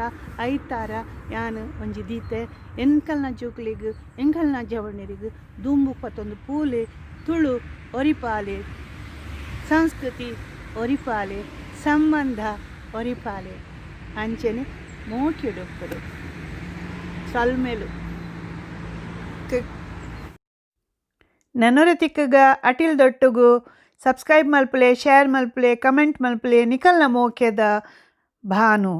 ಐತಾರ ಯಾನ್ ಒಂಜಿ ದೀತೆ ಎಂಕಲ್ನ ಜೋಕುಲೆಗ್ ಎಂಕಲ್ನ ಜವಣ್ಯೆರೆಗ್ ದುಂಬು ಪತ್ತೊಂದು ಪೂಲೆ, ತುಳು ಒರಿಪಾಲೆ, ಸಂಸ್ಕೃತಿ ಒರಿಪಾಲೆ, ಸಂಬಂಧ ಒರಿಪಾಲೆ. ಅಂಚನೆ ಮೋಕೆಡುಪ್ಪುಲೆ. ಸೊಲ್ಮೆಲು. ನನೊರ ತಿಕ್ಕಗ ಅಟಿಲ್ ದೊಟ್ಟುಗು. ಸಬ್ಸ್ಕ್ರೈಬ್ ಮಲ್ಪುಲೆ, ಶೇರ್ ಮಲ್ಪುಲೆ, ಕಮೆಂಟ್ ಮಲ್ಪುಲೆ. ನಿಕಲ್ನ ಮೋಕೆದ ಭಾನು.